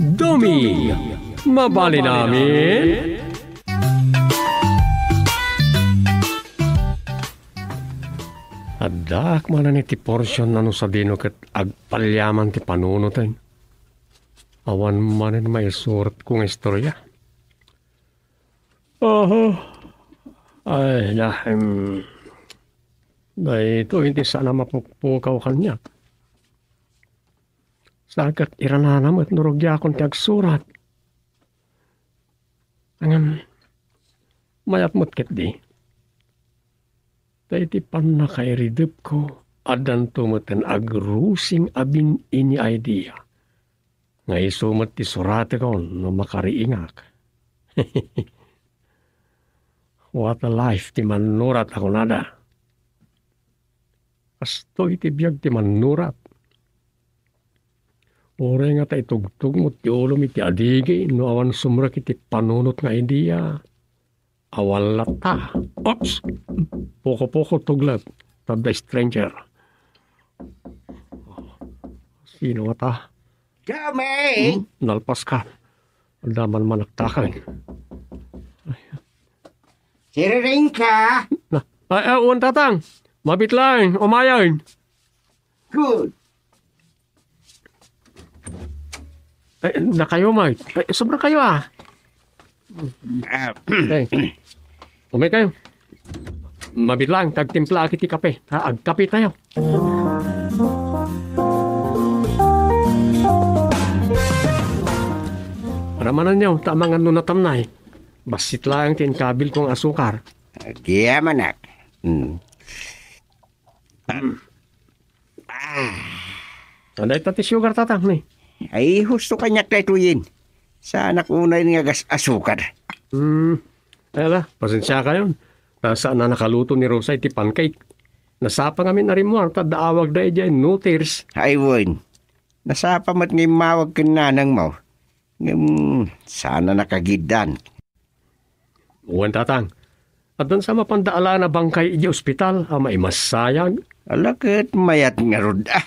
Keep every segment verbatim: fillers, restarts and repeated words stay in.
Doming, mabalin amin? Addaak manen iti porsion a no sadino ket agpalyaman ti panunoten. Awan manen maisuratko nga istorya. Aha. Ay, na, em, daytoy ti saan a mapukpukaw kaniak. Saan ket iranana met no rugiakon ti agsurat. Ngem, mayat met ketdi. Ta iti pannakairidepko, addanto met agrusing a bin-i ni idea. Nga isu met ti suratekon no makariingak. What a life ti mannurat a kunada. Kastoy ti biag ti mannurat. Uray nga ta itugtugmo ti ulom iti adigi no awan sumrek iti panunot nga idea. Awan latta. Oops! Poko-poko tuglep. Tadda stranger. Sino nga ta? Kami! Hmm? Nalpas ka. Adda man manaktakan. Siriring ka! Na, ay, ay, uwan tatang. Mabit lang. Umayon. Good. Ay, na kayo, Mike. Ay, sobra kayo, ah. Ah, Ay, umay kayo. Mabit lang, tagtimpla aki ti kape. Ha, agkape tayo. Ramanan niyo, ta amangan no natamnay. Bassit lang ti inkabil kong asukar. Agiyamanak. Hmm. Ah. Ano ita ti sugar, tatang, ni? Ay, husto kaniak daytoyen. Saanak unay nga gas asukar. Hmm. Ala, pasensya kayon. Ta saan a nakaluto ni Rosa iti pancake. Nasapa ngamin a rimmuar ta adda awagda idiay notice. Ay, wen. Nasapa met nga immawag ken nanangmo. Ngem, saan a nakagiddan. Wen, tatang. Addan sa mapanda alaen a bangkay idiay ospital a maimassayag. Ala ket mayat ngarud, ah.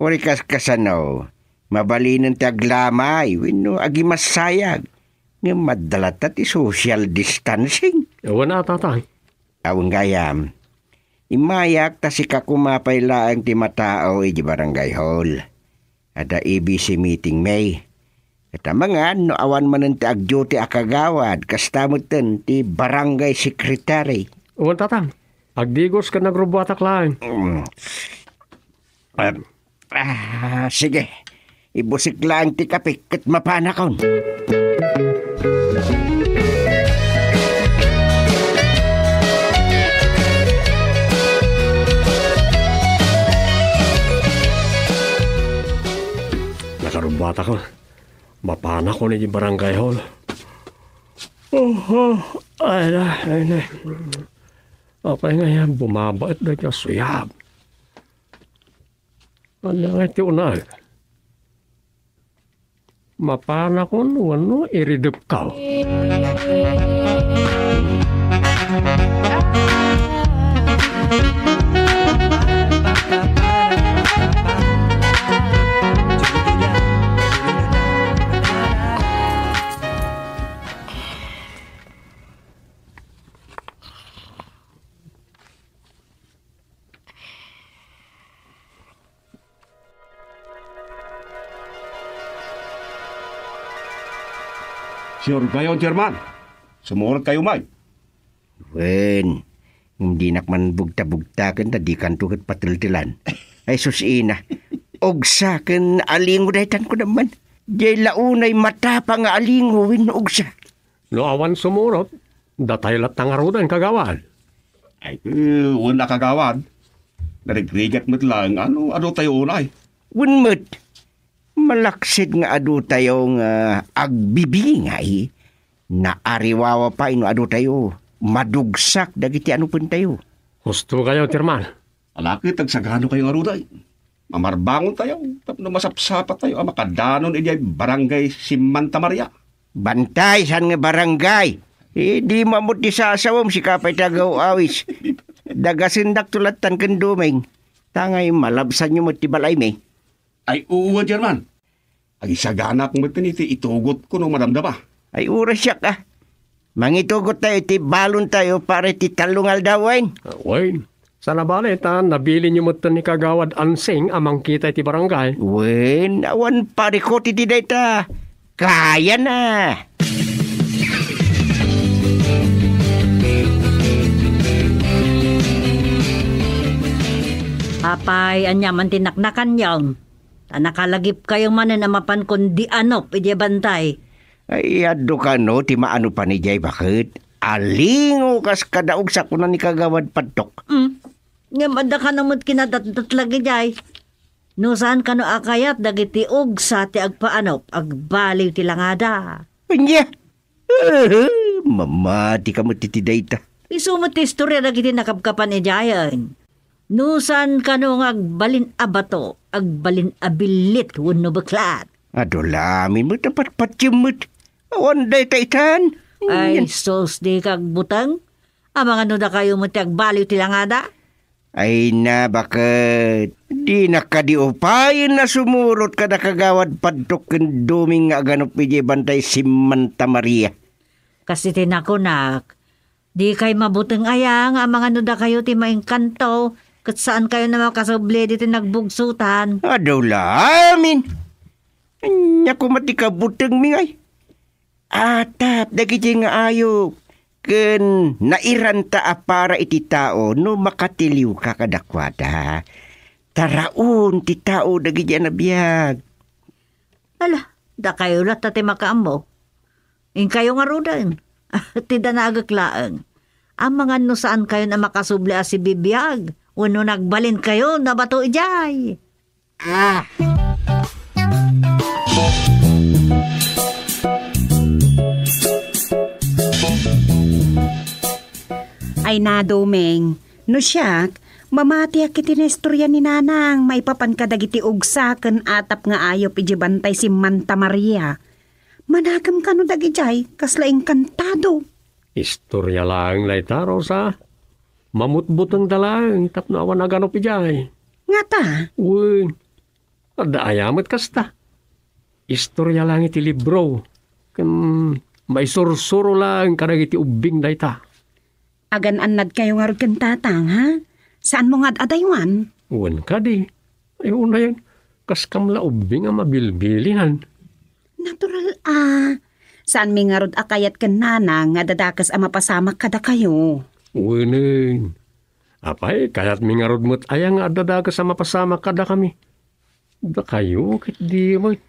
Uray kas-, kasano, mabalinen ti aglamay wenno agimassayag. Ngem adda latta ti social distancing. Wen a, tatang. Awan gayam. Immayak ta sika koma pay laeng ti matao idiay barangay hall. Adda A B C meeting, May. Ket amangan no awan manen ti agduty a kagawad, kasta metten ti barangay secretary. Wen, tatang. Agdigos ken agrubbuatak laeng. Mm. Ah, ah, sige. Ibusik laeng ti kape ket mapanakon. Nakarubbuatak. Mapanakon iti barangay hall. Oho, ay na, ay na. Apay nga yan, bumabaet da ka suyab. Ano nga iti unag? Mapanakon wenno iridepkaw? Sure kayo, Chairman? Sumurot kayo, May? Wen, ngem dinak man bugta-bugtaken ta dikanto ket pateltelan. Ay, sus, ina. Ugsa ken alingo daytan ko naman. Diay la unay matapang nga alingo wenno ugsa. No awan sumurot, datay latta ngaruden, kagawad. Ay, eh, wen a, kagawad. Narigrigat met laeng, ano, adu tayo unay. Wen met, malaksid nga adu tayo nga agbibingay, naariwawa pay no adu tayo madugsak dagiti anupen tayo. Husto kayo, Chairman. Ala ket agsagano kayo ngarud ay. Mamarbangon tayo tapno masapsapa tayo a makadanon idiay Barangay Simanta Maria. Bantay, saan nga barangay? Idi mamut di sasawem, sika pay ti agaw-awis. Dagasendak to lattan ken Doming. Tangay malabsan yo met ti balay mi. Ay, uwan, Chairman. Agisaganak metten iti itugotko no madamdama. Ay, uray siak, a. Mangitugot tayo iti balon tayo para iti tallo nga aldaw, wen? Ah, wen. Saan a bale ta nabilinyo metten ni Kagawad Ansing a mangkita iti barangay? Wen, awan parikot iti dayta. Kayana. Apay, ania man ti naknakanyo? Ta nakalagipkayo manen a mapankon di anop idiay bantay. Ay, adu kano ti maanopan idiay baket? Alingo kas kadaog sakuna ni Kagawad Padtok. Mm. Ngem adda kano met kinadatdatlag idiay. No saan kano a kayat dagiti ugsa ti agpaanop, agbaliw ti langada. Ania? Mamati ka met iti dayta. Isu met ti istorya dagiti nakapkapan idiayen. No saan kano nga agbalin a bato, agbalin a billit wenno beklat. Adu lamin met a patpatiem met. Awan dayta itan. Ay, sus, di ka agbuteng? Amangan no dakayo met ti agbaliw ti langada? Ay na, baket. Dina kadi upayen a sumurot kada Kagawad Padtok ken Doming nga aganop idiay bantay Simmanta Maria. Kas iti nakunak, di kay mabuteng aya nga amangan no dakayo ti maengkanto, ket saan kayo a makasubli ditoy nagbugsotan. Adu la amin. Ania koma ti kabutengmi ngay? Atap dagiti nga ayup ken nairanta a para iti tao no makatiliwka kadakuada. Taraon ti tao dagiti a nabiag. Ala, dakayo latta ti makaammo. Inkayo ngaruden. Ti danagek laeng. Amangan no saan kayon a makasubli a sibibiag wenno nagbalin kayo a bato idiay. Ah! Ay na, Doming. No siak, mamatiak iti naistorya ni Nanang maipapan kadagiti ugsa ken atap nga ayup idiay bantay Simmanta Maria. Managem kano dagidiay, kasla engkantado. Istorya laeng layta, Rosa. Mamutbutengda laeng tapno awan aganup idiay. Ngata? Wen, adda aya met kasta. Istorya laeng iti libro, ken maisursuro laeng kadagiti ubbing dayta. Agan-annadkayo ngarud ken tatang, ha? Saanmo nga ad-adaywan? Wen kadi. Ay, unayen, kaskam la ubbing a mabilbilinan. Natural a. Saanmi ngarud a kayat ken nanang nga adadakes a mapasamak kadakayo? Wenen. Apay, kayatmi ngarud met aya nga adadakes a mapasamak kadakami? Dakayo ket di met.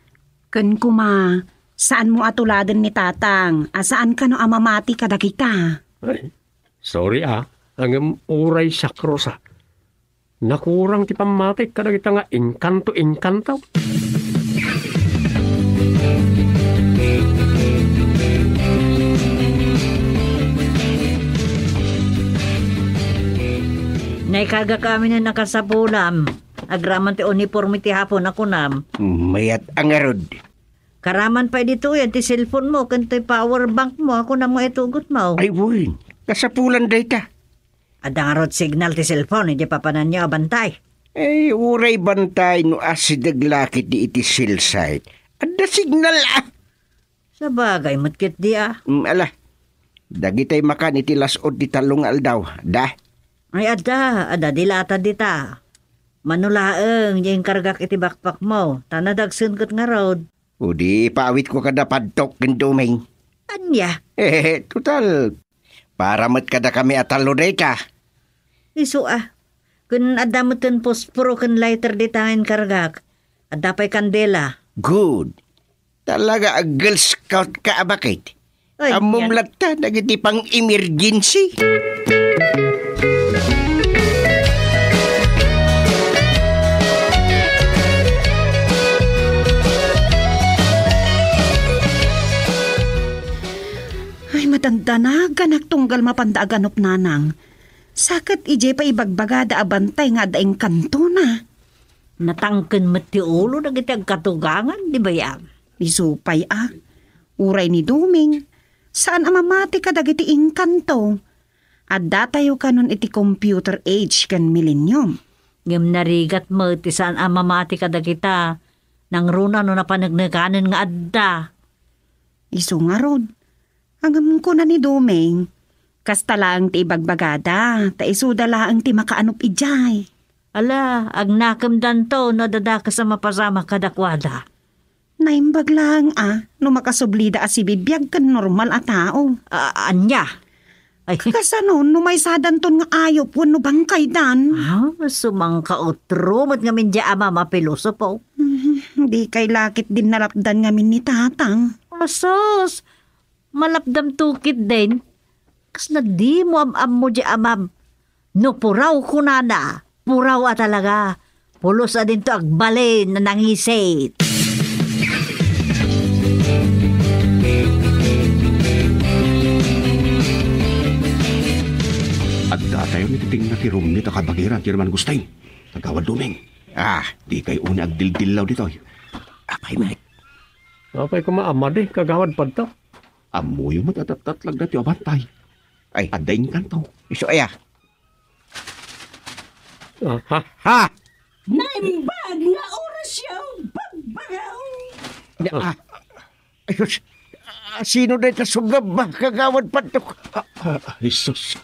Ken kuma, saanmo a tuladen ni tatang a saan kano a mamati kadakita? Ay, sorry a, ngem uray siak, Rosa. Nakurang ti pammatik kadagita nga engkanto-engkanto. Naikargak amin a nakasapulam. Agraman ti uniforme ti hapon a kunam. Mayat a ngarud. Karaman pay ditoyen ti cellphone mo ken ti power bank mo a kunam nga itugotmo. Ay, wen. Kasapulan dayta. Adda ngarud signal ti cellphone idiay papananyo a bantay. Ay, uray bantay no asideg la ketdi iti cell site. Adda signal, a. Sabagay met ketdi, a. Mm, ala. Dagitay makan iti las-od ti tallo nga aldaw, da? Ay, adda, adda di lata dita. Mano laeng, ya inkargak iti backpack mo, ta nadagsen ket ngarud. O di, ipaawitko kada Padtok ken Doming. Ania? Eh, total, para met kadakami a tallo dayta. Isu a. Ken adda metten posporo ken lighter dita nga inkargak. Adda pay kandela. Good. Talaga a Girl Scout ka a baket. Ay, ammom yan. Latta dagiti pang-emergency. Ay, madandanaganak tunggal mapanda aganup nanang. Sa ket idiay pay ibagbagada a bantay nga adda engkantona. Natangken met ti ulo dagiti agkatugangan, di bayam? Isu pay a. Uray ni Doming, saan a mamati kadagiti engkanto. Addatayo kanon iti computer age ken millennium. Ngem narigat met ti saan a mamati kadagita. Nangruna no napanegnekanen nga adda. Isu ngarud, ngem kuna ni Doming, kasta laeng ti ibagbagada, ta isuda laeng ti makaanop idiay. Ala, agnakemdanto no adda dakes a mapasamak kadakuada. Naimbag laeng a no makasublida a sibibiag ken normal a tao. A-, ania? Ay. Kasano no maysadanton nga ayup wenno bangkaydan? Ah, sumangkautro met ngamin diay amam a pilosopo. Hmm, dikay la ketdin nalapdan ngamin ni Tatang. Asus, malapdamto ketdin. Kasla dimo am-ammo diay amam. No puraw kunana, puraw a talaga. Pulos a dinto agbalin a nangisit. Addatayon iti tingna ti rummi ta kabakiran ti Herman Gusting, Kagawad Doming. Ah, dikay unay agdildillaw ditoy. Apay met? Apay koma a madi, Kagawad Padto? Ammoyo met a tattatlag daytoy a bantay. Ay. Adda inkanto. Isu aya? Ah, ha? Ha? Naimbag nga orasyo, bagbagaw! Ah. Ah, ay, sus. Ah, sino dayta sugabba, Kagawad Padto? Ah, ah, Jesus.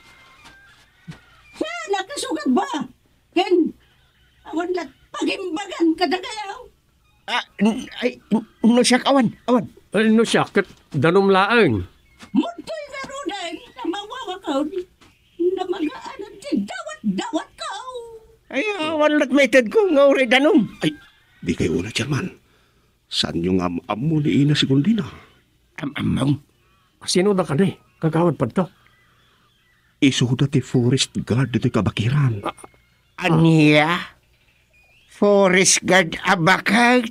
Siya nakasugabba! Ken, awan la pagimbagan kadakayo. Ah, n-, ay, n-, no siak, awan, awan. Ay, no siak, ket danum laeng. Mudtoy ngaruden a mawawakon, namagaan ti dawat-dawatko. Ay, awan lat maitedko nga uray danum. Ay, dikay unay, Chairman. Saanyo nga am-ammo ni Ina Segundina? Am-ammom? Sinoda kadi, Kagawad Padto? Isuda ti forest guard ditoy kabakiran. A-, ania? Forest guard a baket?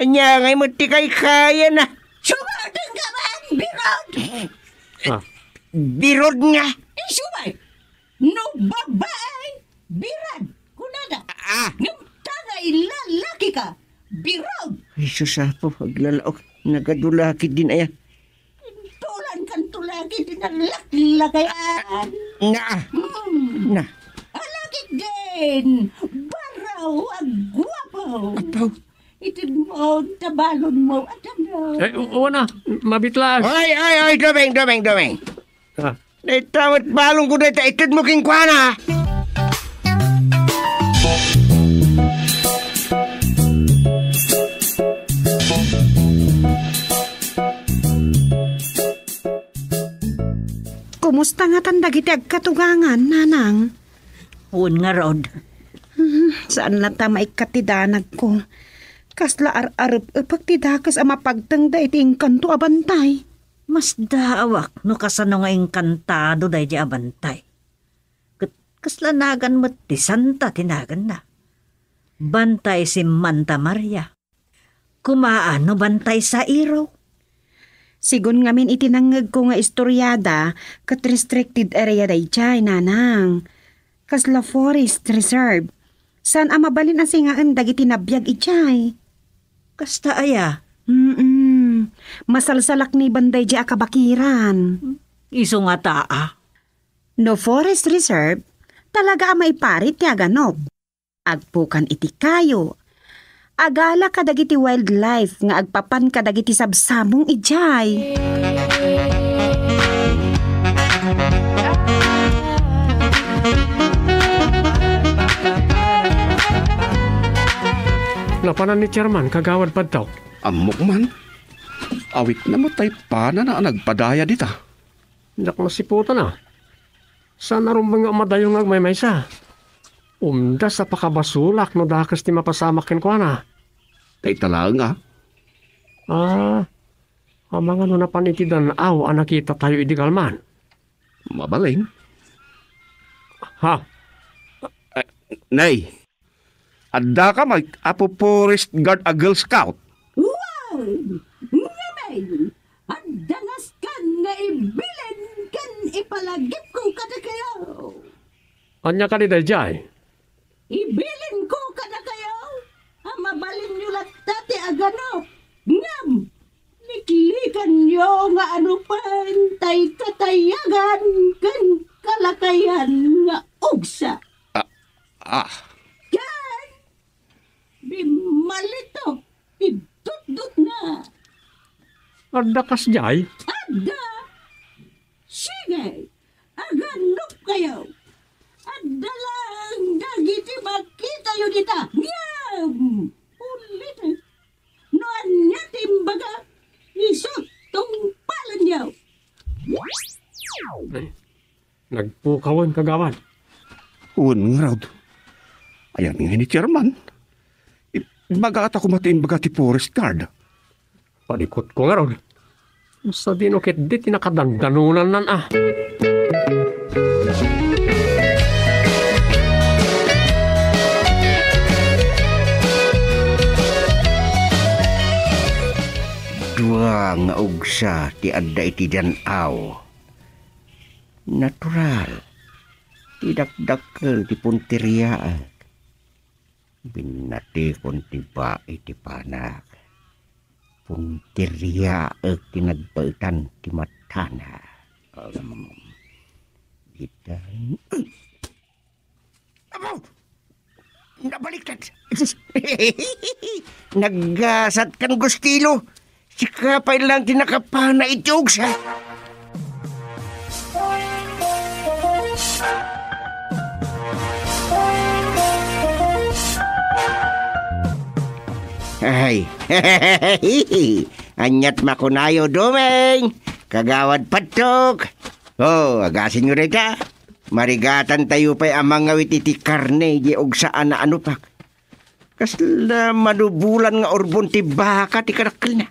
Ania ngay met ti kaykayana? Sumaden ka man, birod! Ah. Birod nga? Isu met, no babai, birad, kunada. Ah. Ngem ta nga lalaki ka, birod! Ay, sus, Apo, aglalaok. Nagadu la ketdin aya. Tulan kan tulagi di nalaklakayan. Na. Hmm. Na. Ala ketdin, baraw a guapo. Apaw. Itedmo, tabalonmo, adano. Ay, u-, uwan na. Mabitlas. Ay, ay, ay, Doming, Doming, Doming. Ah. Dayta met balonko dayta itedmo kenkuana. Kumusta ngatan dagiti agkatugangan, Nanang? Wen ngarud. Hmm, saan latta maikkat ti danagko. Kasla ar-arep-epek ti dakes a mapagtengda iti engkanto a bantay. Masdaawak no kasano nga engkantado daydi a bantay. Ket kasla nagan met ti santa ti naganna. Bantay Simanta Maria. Kumaa no Bantay Sairo. Sigun ngamin iti nangngegko nga istoriada, ket restricted area daydiay, Nanang. Kasla forest reserve. Saan a mabalin a singaen dagiti nabiag idiay. Kasta aya? Mm-mm. Masalsalakniban daydiay a kabakiran. Isu ngata a? No forest reserve, talaga a maiparit ti aganob. Agpukan iti kayo. Agala kadagiti wildlife nga agpapan kadagiti sabsabong idiay. Napanan ni Chairman, Kagawad Padtok. Ammok man. Awitna met tay panana a nagpadaya dita. Diak masiputan a. Saan a rumbeng nga umadayo nga agmaymaysa. Umdas a pakabasolak no dakes ti mapasamak kenkuana. Dayta laeng a. Ah, amangan no napan iti dan-aw a nakitatayo idi kalman. Mabalin. Ha? Eh, nay, Addaka met, Apo Forest Guard a Girl Scout? Wow! Ngamin, adda nasken nga ibilin ken ipalagipko kadakayo. Ania kadi daydiay? Ibilinko kadakayo a mabalinyo latta ti agano, ngem liklikanyo nga anupen tay katayagan ken kalakayan nga ugsa. Ah, ah. Ken bimmalito Adda kasdiay? Adda! Sige, aganupkayo. Adda laeng dagiti makitayo dita. Ngem! Ulit, eh. No ania ti imbaga, isu tungpalenyo. Ay, nagpukawen, kagawad. Wen ngarud. Ayan nga ni Chairman. Ibagata koma ti imbaga ti forest guard. Palikutko ngarud. Sadino ketdi ti nakadandanonannan a? Dua nga ugsa ti adda iti dan-aw. Natural. Ti dakdakkel ti punteriaek. Binnatikon ti bai ti panak. Punteriaek ti nagbaetan ti matana. Alam mo, itan. Apo! Nabaliktad. Naggasat kan gustilo. Sika pay lang ti nakapana iti ugsa. Ay. Aniat makunayo, Doming? Kagawad Padtok. Oh, agasinyo dayta. Marigatantayo pay a mangawit iti karne di ugsa a naanupak. Kasla manubolan nga urbon ti baka ti kadakkelna.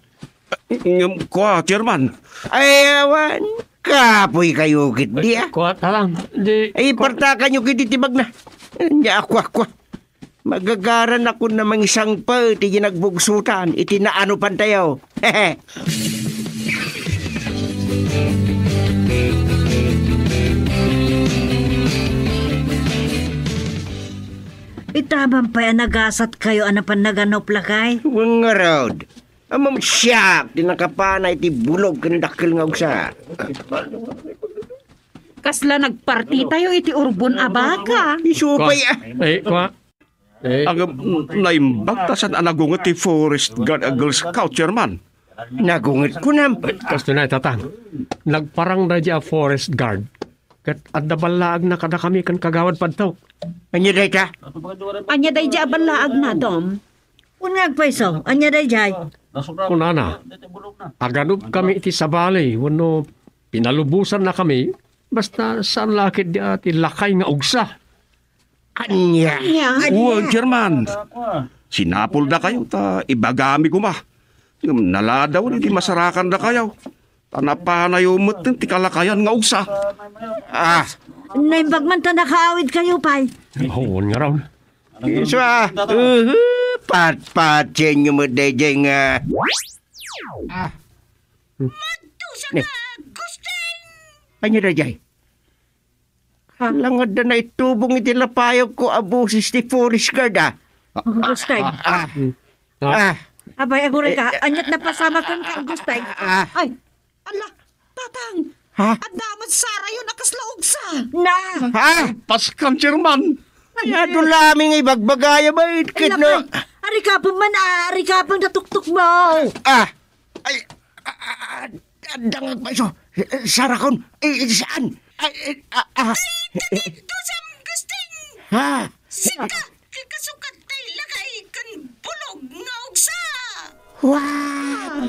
Ngem kua, Chairman. Ay, awan. Kapoy kayo ketdi, a. Kua, Tatang. Di, Ay, kua- ipartakanyo ketdi ti bagna. Nya, kua, kua. Magagaranakon a mangisangpet iti nagbugsotan iti naanupantayo. Ita man pay a nagasatkayo a napan naganup, lakay? Wen ngarud, ammom siak ti nakapana iti bulog ken dakkel nga ugsa. Kasla nagpartitayo iti urbon a baka. Isu pay, a. Eh, kua. Eh. Ang, mm, naimbag ta saan a nagunget ti Forest Guard a Girl Scout, Chairman. Nagunget kunam. Eh, kastoy na, Tatang. Nagparang daydi a Forest Guard. Ket adda ballaagna kadakami ken Kagawad Padtok. Ania dayta? Ania daydi a ballaagna, Dom? Wen nga agpayso, ania daydiay? Kunana, aganupkami iti sabali wenno pinalubosannakami, basta saan la ketdi a ti lakay nga ugsa. Ania? Ania? Wen, Chairman. Sinapuldakayo ta ibagami koma. Ngem naladaw idi masarakandakayo. Ta napanayo metten ti kalakayan nga ugsa. Ah. Naimbag man ta nakaawidkayo pay. Wen ngarud. Isu a. Uhu, patpatienyo met daydiay nga. Ah. Madusaka, Gusting! Ania daydiay? Ha? Langad da naitubong iti lapayagko a boses ti Forest Guard, a. Ang Gustay. Ah. Ah. Abay, aguray ka. Eh, eh, aniat napasamak kenka, Gustay. Ah. Ay, ala, Tatang. Ha? Adda met sarayo a kasla ugsa. Na. Ha? Paskan, Chairman. Ay, adu lamin nga ibagbagaya, bay, ket no. Ala, bay. Arikapen man, ah, arikapen da tuktok mo. Ah. Ay, a, a, a, adda nga agpayso. Sarakon. Ay, saan? Ay, ay, a, a. Ay, dagito, Sam Gusting! Ha? Sika, kikasukat tay lakay ken bulog nga ugsa! Wow!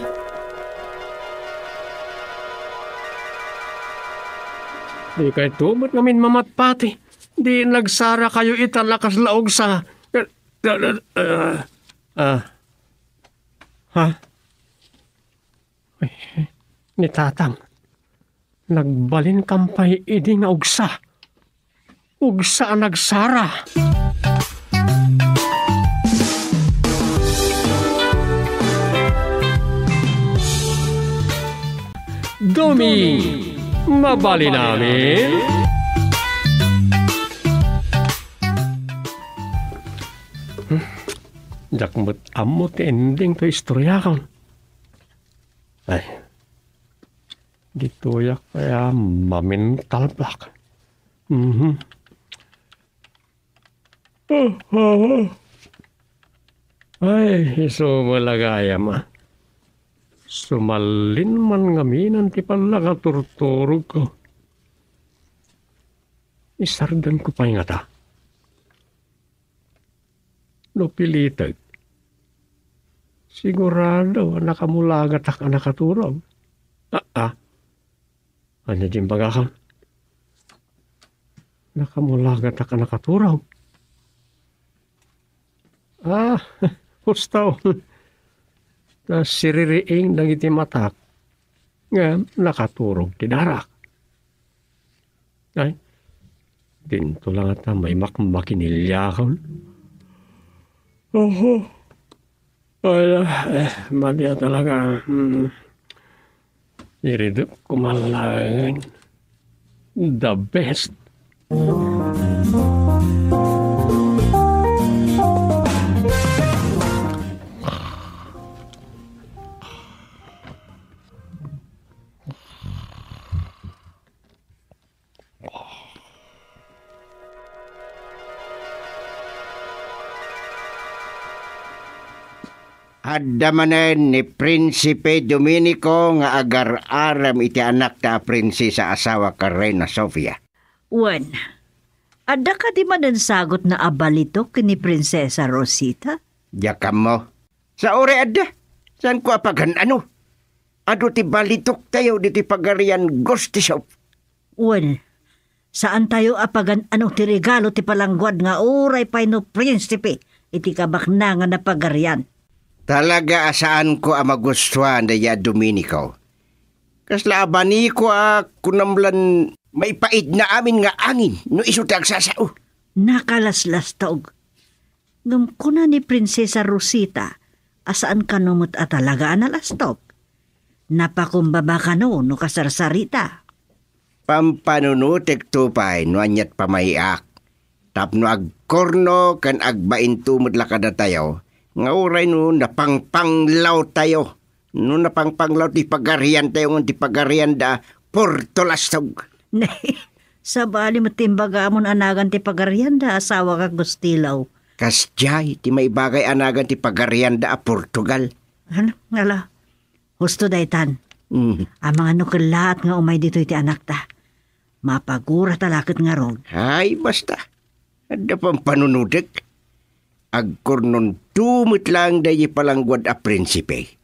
Di kay tumot ngamin mamatpati. Di nagsara kayo ita a kasla ugsa. Eh, eh, eh, eh, ah. Ha? Ay, ni Tatang, nagbalin kampay idi nga ugsa. Ugsa a nagsara. Dumi, mabalin amin? Hmm, diak met ammo ti ending to istoriakon. Ay, ditoyak kaya mamintalplak. Mhm. Ay, isu met la gayam, a. Sumallin man ngamin ti pannakaturturogko. Isardenko pay ngata. No pilitek, sigurado a nakamulagatak a nakaturog. Aa, ania ti imbagakon? Nakamulagatak a nakaturog. Ah, husto. Ta siririing dagiti matak nga nakaturog ti darak. Ay, dinto la ngata maimakmakiniliakon. Oho. Ay, eh, madi a talaga. Hmm. Iridep ko man laeng. The best. Adda manen ni Prinsipe Dominico nga agar-arem iti anakta a prinsesa asawa ken Reina Sofia. Wen, adda kadi manen sagutna a balitok ken ni Prinsesa Rosita? Diak ammo. Sa uray adda, saanko a pagan-ano? Adu ti balitoktayo ditoy pagarian Gustavo. Wen, saantayo a pagan-ano ti regalo ti palangguad nga uray pay no prinsipe iti kabaknangan a pagarian. Talaga a saanko a magustuan daydi a Dominico. Kasla abaniko a kunam lan maipaidna amin nga angin no isu ti agsasao. Nakalaslastog. Ngem kuna ni Prinsesa Rosita a saan kano met a talaga a nalastog. Napakumbaba kano no kasarsarita. Pampanunotekto pay no aniat pamayiak, tapno agkurno ken agbainto met la kadatayo, nga uray no napangpanglawtayo, no napangpanglaw ti pagariantayo ngem ti pagarian da Portolastog. Sabali met ti imbagamon a nagan ti pagarian da asawa ka Gustilaw. Kasdiay ti maibagay a nagan ti pagarian da a Portugal. Hala, ngala. Husto daytan. Mm. Amangan no kellaat nga umay ditoy ti anakta. Mapagurata la ket ngarud. Ay, basta. Adda pampanunotek. Agkurnonto met laeng daydi palangguad a prinsipe.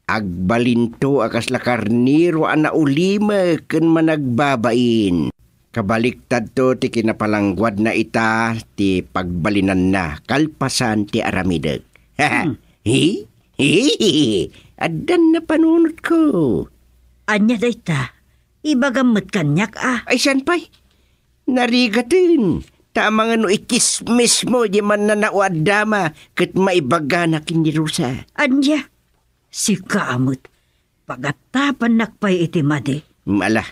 Agbalinto a kasla karnero a naulimek ken managbabain. Kabaliktadto ti kinapalangguadna ita ti pagbalinanna kalpasan ti aramidek. Hmm. Hi? Hi? Addan napanunotko. Ania dayta? Ibagam met kaniak, a. Ay, saan pay? Narigaten. Ta amangan no itsismismo di mannanao a dama ket maibagana ken ni Rosa. Ania? Sika a met, pagatapannak pay iti madi. Ala,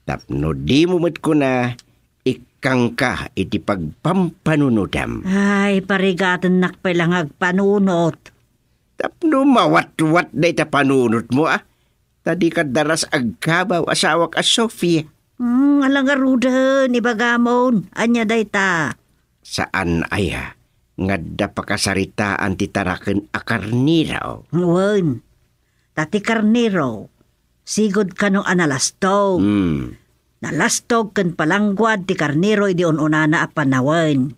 tapno dimo met kuna, ikkangka iti pagpampanunotam. Ay, parigatennak pay la nga agpanunot. Tapno mawatwat dayta panunotmo, a? Ta dika daras agkabaw, asawak a Sofia. Hmm, ala ngaruden, ibagamon, ania dayta? Saan aya nga adda pakasaritaan ti taraken a karnero? Wen, ta ti karnero, sigud kano a nalastog. Hmm. Nalastog ken palangguad ti karnero idi un-unana a panawen.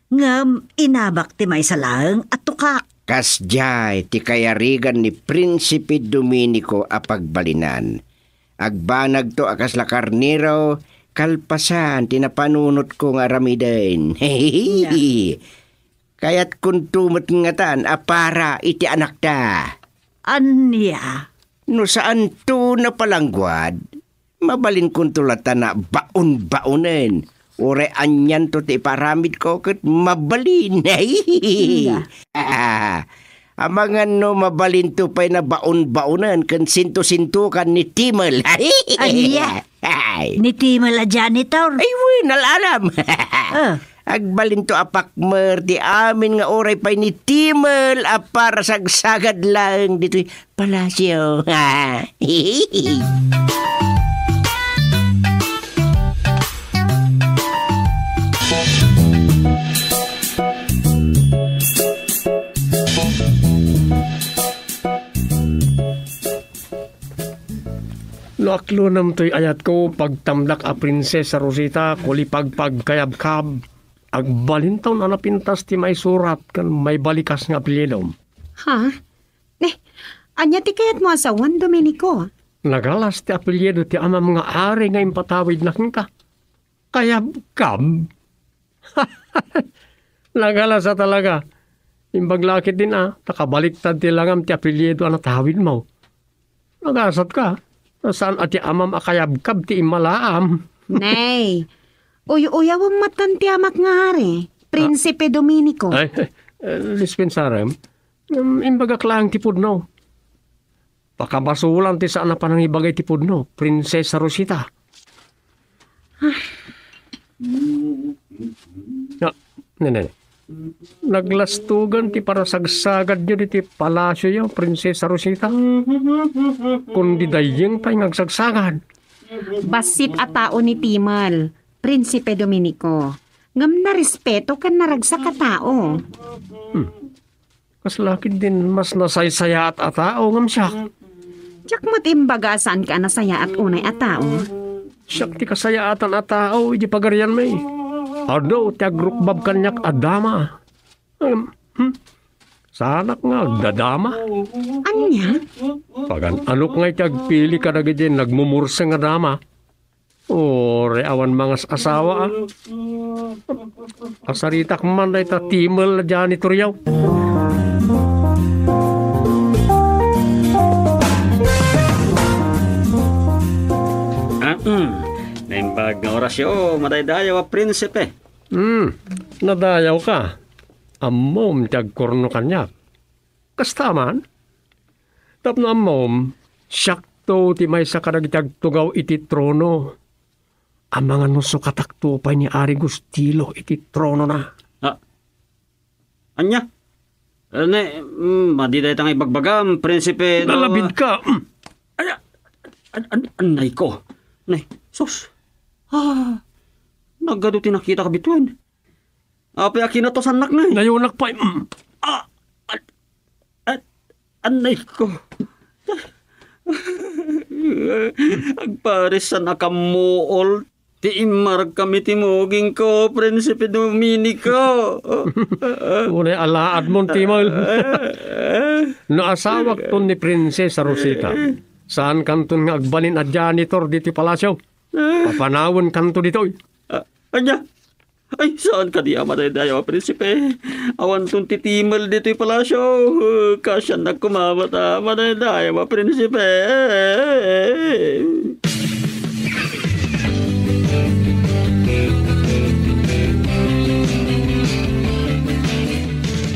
Ngem inabak ti maysa laeng a tukak. Kasdiay ti kayarigan ni Prinsipe Dominico a pagbalinan. Agbanagto a kasla karnero, kalpasan ti napanunotko nga aramiden. Nia. Kayatkonto met ngatan a para iti anakta. Ania? No saanto napalangguad, mabalinkonto latta a baon-baonen. Uray anianto ti iparamidko ket mabalin. Nia. Amangan no mabalinto pay a baon-baonen ken sinto-sintokan ni Timel. Ania? Ay. Ni Timel a janitor? Ay, wen, al-alam. Ah. Agbalinto a pakmer ti amin nga uray pay ni Timel a para sagsagad laeng ditoy palasyo. No aklonem toy ayatko, pagtamdak a Prinsesa Rosita, kulipagpagkayabkab, agbalinton a napintas ti maisurat ken maibalikas nga apelyidom. Ha? Ne, ania ti kayatmo a sawen, Dominico? Nagalas ti apelyido ti amam nga ari nga impatawidna kenka. Kayabkab? Nagalas a talaga. Imbag la ketdin a, ta kabaliktad ti langam ti apelyido a natawidmo. Nagasatka, ta saan a ti amam a kayabkab ti immalaam. Nay, uy-uyawem met ti amak nga ari, Prinsipe Dominico. Ay, eh, dispensarem. Ngem imbagak laeng ti pudno. Pakabasolan ti saan a panangibagay ti pudno, Prinsesa Rosita. Na, ne, ne, ne. Naglastogan ti panasagsagadyo ditoy palasioyo, Prinsesa Rosita. Kundi dayeng pay nga agsagsagad. Bassit a tao ni Timol, Prinsipe Dominico. Ngem narespeto ken naragsak a tao. Hmm. Kasla ketdin mas nasaysayaat a tao ngem siak. Diak met imbaga a saanka a nasayaat unay a tao. Siak ti kasayaatan a tao idi pagarianmi. Adu ti agrukbab kaniak a dama. Ngem, hmm? Saanak nga agdadama? Ania? Pagan-anok nga iti agpili kadagiti nagmumurseng a dama. Uray awan mangas-asawa, a. Kasaritak man dayta Timol a janitoryo. Ahem. Naimbag nga orasyo, madaydayaw a prinsipe. Hmm, nadayawka. Ammom ti agkurno kaniak. Kasta man, tapno ammom, siakto ti maysa kadagiti agtugaw iti trono. Amangan no sukatakto pay ni Ari Gustilo iti tronona. Ah, ania? Eh, ne, mm, madi dayta nga ibagbagam, Prinsipe, no? Nalabidka! Mm. Ay, an-, an-, annay ko. Nay, sus. Ah, nagadu ti nakitak bituen. Apay a kinatosannak, ne? Nayonak pay. Mm. Ah, an-, an-, annay ko. Agparis saan a kammuol ti immarkam iti mugingko, Prinsipe Dominico. Unay alaadmon, Timol. No asawakton ni Prinsesa Rosita, saankanton nga agbalin a janitor ditoy palasio. Papanawenkanto ditoy. Ah, ania? Ay, saan kadi a madaydayaw a prinsipe? Awanton ti Timol ditoy palasio. Kaasiannak koma met a madaydayaw a prinsipe.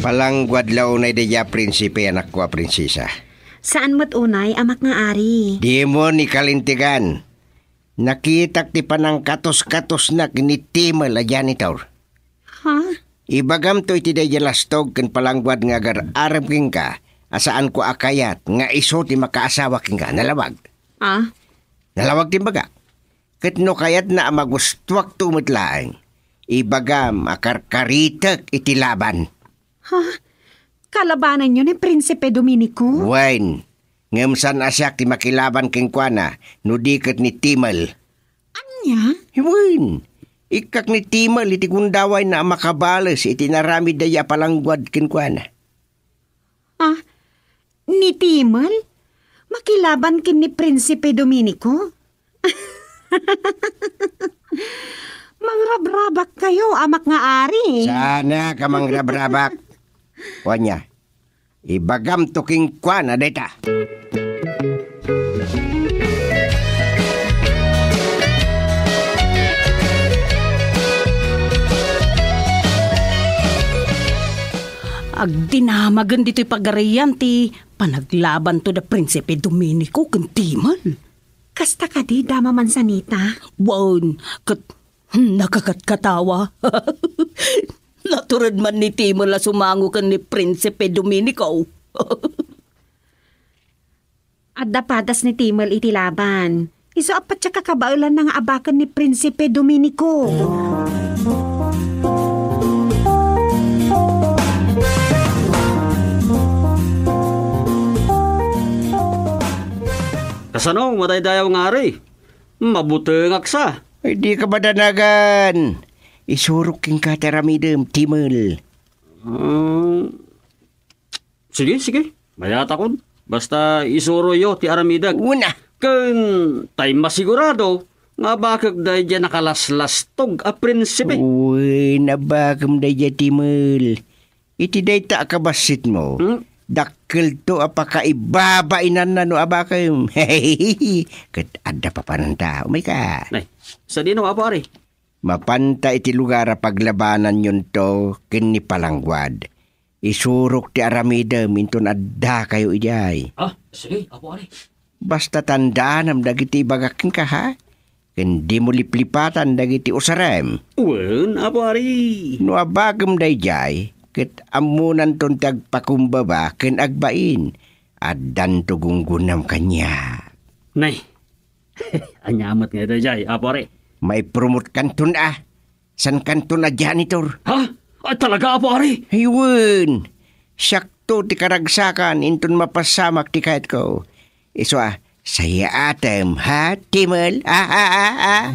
Palangguad la unay daydiay a prinsipe, anakko a prinsesa. Saan met unay, amak nga ari. Dimon ikalintegan. Nakitak ti panangkatoskatosna ken ni Timol a janitor. Ha? Ibagamto iti daydiay a lastog ken palangguad nga agar-arem kenka a saanko a kayat nga isu ti makaasawa kenka. Nalawag. Ah? Nalawag ti imbagak. Ket no kayatna a magustuakto met laeng, ibagam a karkaritek iti laban. Ha? Kalabanenyo ni Prinsipe Dominico? Wen, ngem saan a siak ti makilaban kenkuana no di ket ni Timol. Ania? Wen, ikkak ni Timol iti gundawayna a makabales iti inaramid daydiay a palangguad kenkuana. Ah, ni Timol? Makilaban ken ni Prinsipe Dominico? Mangrabrabak kayo, amak nga ari. Saanak a mangrabrabak. O ania, ibagamto kenkuana dayta. Agdinamagen ditoy pagarian ti panaglabanto da Prinsipe Dominico ken Timol. Kasta kadi, Dama Manzanita? Wen, ket, hmm, nakakatkatawa. Natured man ni Timol a sumango ken ni Prinsipe Dominico. Adda padas ni Timol iti laban. Isu a patsa kakabaelanna nga abaken ni Prinsipe Dominico. Kasano, madaydayaw nga ari? Mabutengak sa. Ay, dika madanagan. Isurok kenka ti aramidem, Timel. Ah, sige, sige. Mayatakon. Basta isuroyo ti aramidek. Una. Ken tay masigurado nga abakek daydiay nakalaslastog a prinsipe. Wen, abakem daydiay, Timel. Iti dayta a kabassitmo, hmm? Dakkelto a pakaibabainanna no abakem. Ket adda papananta. Umayka. Nay, sadino, Apo Ari? Mapanta iti lugar a paglabananyonto ken ni Palangguad. Isurok ti aramidem inton addakayo idiay. Ah, sige, Apo Ari. Basta tandaanam dagiti ibagak kenka, ha? Ken dimo liplipatan dagiti usarem. Wen, Apo Ari. No abakem daydiay, ket ammonanton ti agpakumbaba ken agbain. Addanto gunggonam kaniak. Nay, ania met nga daydiay, Apo Ari? Maipromotkanton a. Saankanton a janitor. Ha? Ay, talaga, Apo Ari? Ay, wen. Siakto ti karagsakan inton mapasamak ti kayatko. Isu a, sayaatem, ha, Timel? Ah, ah, ah, ah.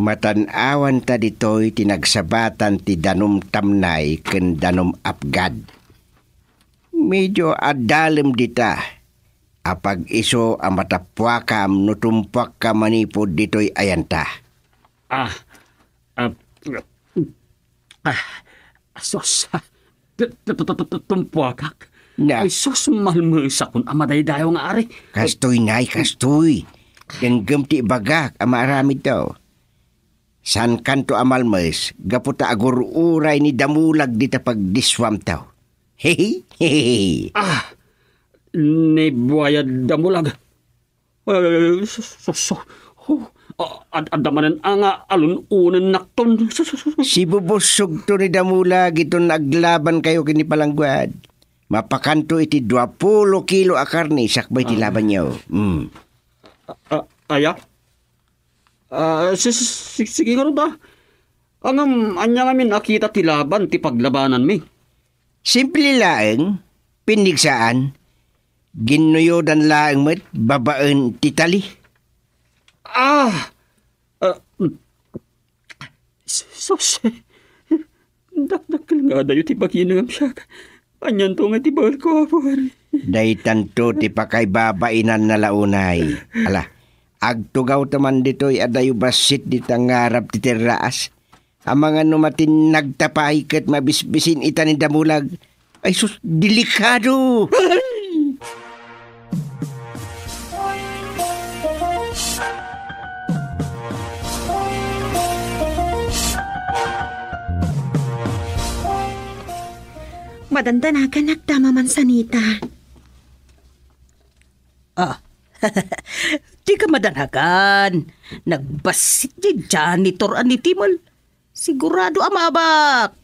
Matan-awanta ditoy ti nagsabatan ti danum Tamnay ken danum Apgad. Medio adalem dita, apag-isu a matappuakam no tumpuakka manipud ditoy ayanta. Ah, ah, ah, sus, ah, tu-, tu-, tu-, tu-, tu-, tumpuakak. Na. Ay, sus, malmesakon a madaydayaw nga ari. Kastoy, nay, kastoy. Denggem ti ibagak a maaramidto. Saankanto a malmes, gapu ta agur-uray ni Damulag dita pagdissuamto. Hehe, hehe. Ah, ni Buaya Damulag. Ay, sus, sus, sus. Oh, a-, ad-, adda manen a nga alun-unennakton. Sus, sus, sus. Sibubussogto ni Damulag iton aglabankayo ken ni Palangguad. Mapakanto iti duapulo kilo a karne sakbay ti labanyo. Mm. Ah, ah, aya? Ah, si-, si-, si-, sige ngarud, ah. Ngem, ania ngamin a kita ti laban ti paglabananmi? Simple laeng, pinnigsaan, ginnuyodan laeng met babaen ti tali. Ah! Ah, sus, dakdakkel nga adayo ti bagina ngem siak. Anianto nga ti baelko, Apo Ari? Daytanto ti pakaibabainanna la unay. Ala, agtugawta man ditoy adayo bassit dita ngarab ti terraas. Amangan no matinnagta pay ket mabisbisin ita ni Damulag. Ay sus, delikado! Madandanaganak dama man sanita. Ah, dika madanagan. Nagbassit ti janitor a ni Timel. Sigurado a maabak.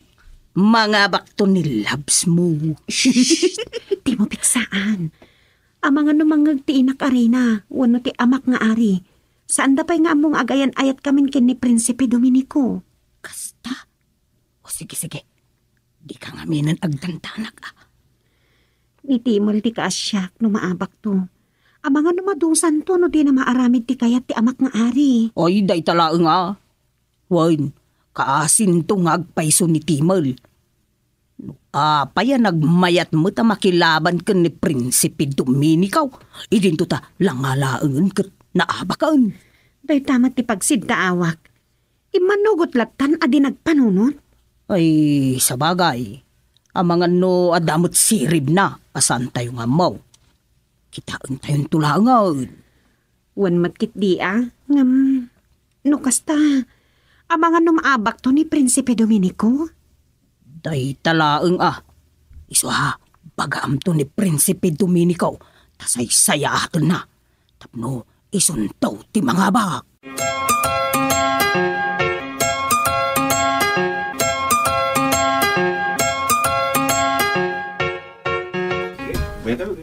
Mangabakto ni labs mo. Shh! Dimo piksaan. Amangan no mangngeg ti inak a reyna wenno ti amak nga ari. Saanda pay nga ammo nga agayan-ayatkamin ken ni Prinsipe Dominico. Kasta? O sige, sige. Dika ngaminen agdandanak, a. Ni Timel ti kaasiak no maabakto. Amangan no madusanto no dina maaramid ti kayat ti amak nga ari. Ay, dayta laeng, a. Wen, kaasinto nga agpayso ni Timel. No apay a nagmayat met a makilaban ken ni Prinsipe Dominico, idinto ta langalaengen ket naabaken. Dayta met ti pagsiddaawak. Immanugot lattan a di nagpanunot? Ay, sabagay. Amangan no adda met siribna a saantayo nga ammo. Kitaentayonto laengen. Wen met ketdi a, ngem no kasta, amangan no maabakto ni Prinsipe Dominico? Dayta laeng a. Isu a, bagaamto ni Prinsipe Dominico, ta saysayaatenna. Tapno isunto ti mangabak.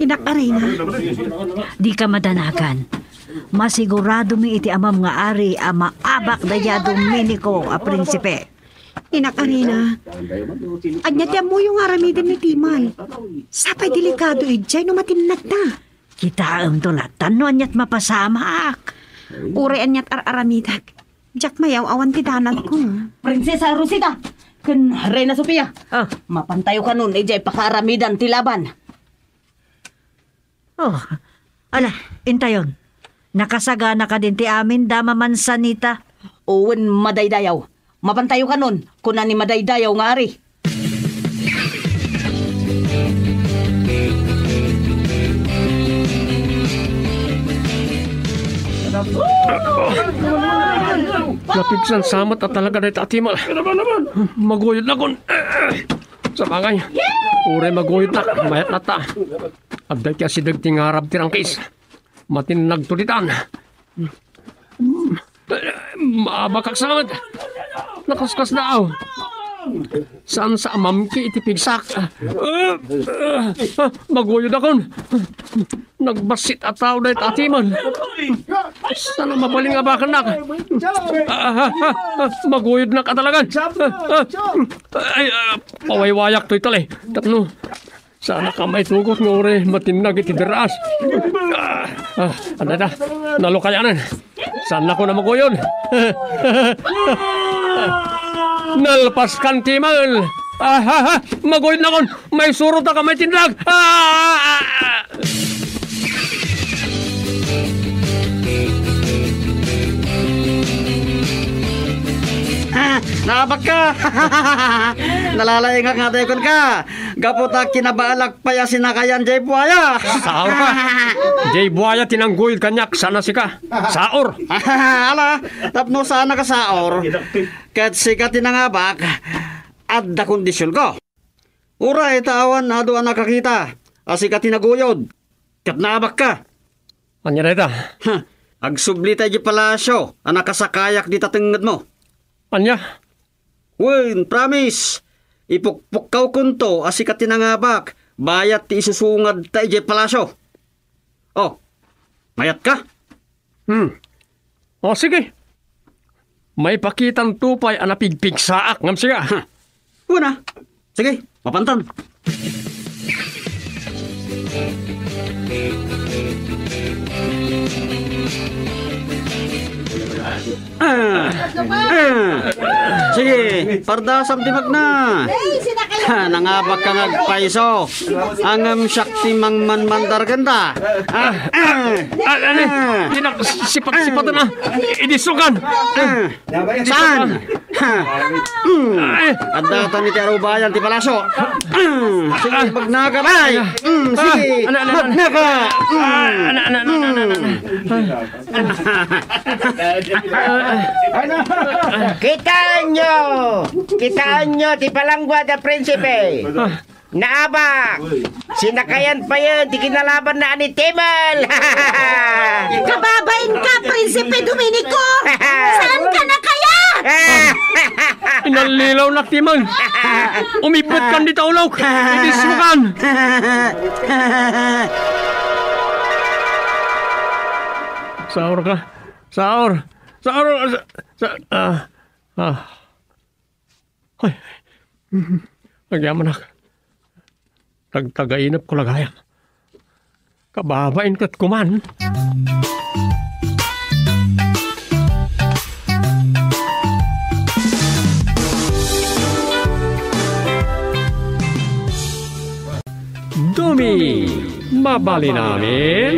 Inak a reyna. Dika madanagan. Masiguradomi iti amam nga ari a maabak daydiay a Dominico a prinsipe. Inak Arina, ania ti ammoyo nga aramiden ni Timal? Sapay delikado idiay no matinnagda. Kitaemto lattan no aniat mapasamak. Uray aniat ar-aramidek, diak mayaw-awan ti danagko. Prinsesa Rosita ken Reyna Sofia, ah, mapantayo kanon idiay pakaaramidan ti laban. Oh, ala, intayon. Nakasagana kadin ti amin, Dama Manzanita? Wen, Madaydayaw. Mapantayo kanon, kuna ni Madaydayaw nga ari. Napigsansamat a talaga dayta a timal. Maguyodnakon. Sabagay, uray maguyodnak, mayat latta. Adda iti asideg ti ngarab ti rangkis. Matinnagto ditan. Maabakak sa. Nakaskasdaaw. Saan sa amamki iti pigsak? Maguyodakon. Nagbassit a tao dayta a timal. Saan a mabalin nga abakannak? Ah, ah, ah, ah, maguyodnak a talagan. Ah, ah, ay, ah, pawaywayak toy tali. Tapno, saan a ka maitugot nga uray matinnag iti deraas. Ah, ah, adda, nalukayaan. Saan ako na maguyod? Nalpaskan, timal. Ah, ah, ah, maguyodnakon. Maisurotak a maitinnag. Ah, ah, ah, ah. Ah, naabakka. Nalalaingak nga dayta kenka. Gapu ta kinabaalak pay a sinakayan jay buaya. Saorka. Jay buaya ti nangguyod kaniak, saan a sika. Saor. Ala, tapno saan a kasaor, ket sika ti nangabak, adda kondisionko. Uray ta awan adu a nakakita a sika ti naguyod ket naabakka. Ania dayta? Ha, agsubli ta idiay palasio a nakasakayak dita tengngedmo. Ania? Wen, promise. Ipukpukkawkonto a sika ti nangabak bayat ti isusungad ta idiay palasio. Oh, mayatka? Hmm. O, sige. Maipakitanto pay a napigpigsaak ngem sika. Ha. Wen a. Sige, mapantan. Ah, ah. Sige, pardasam ti magna. Ha, nangabakka nga agpayso. Ngem siak ti mangmanmandar kenta. Ah, ah, ah, ano? Ah. Dinak sipat-sipatan, ah. Idisukan. Ah. Saan? Ha. Hmm. Ay. Adda ta ni ti arubayan ti palasio. Hmm. Sige, magnaka, bay. Hmm, sige. Ah, ano, ano, ano? Magnaka. Hmm. Ah, ano, ano, ano, ano, ano, ano? Hmm. Kitaenyo! Kitaenyo ti palangguad a prinsipe. Ah. Naabak! Sinakayan payen ti kinalabanna a ni Timal! Kababainka, Prinsipe Dominico! Saanka nakayat? Inallilawnak, Timal! Umibbetkan dita ulok! Idismokan! Saorka! Saor! Saor! Sa, sa, ah, ah. Ay, agyamanak. Tagtagainepko la gayam. Kababain ket kuman. Dumi, mabalin amin.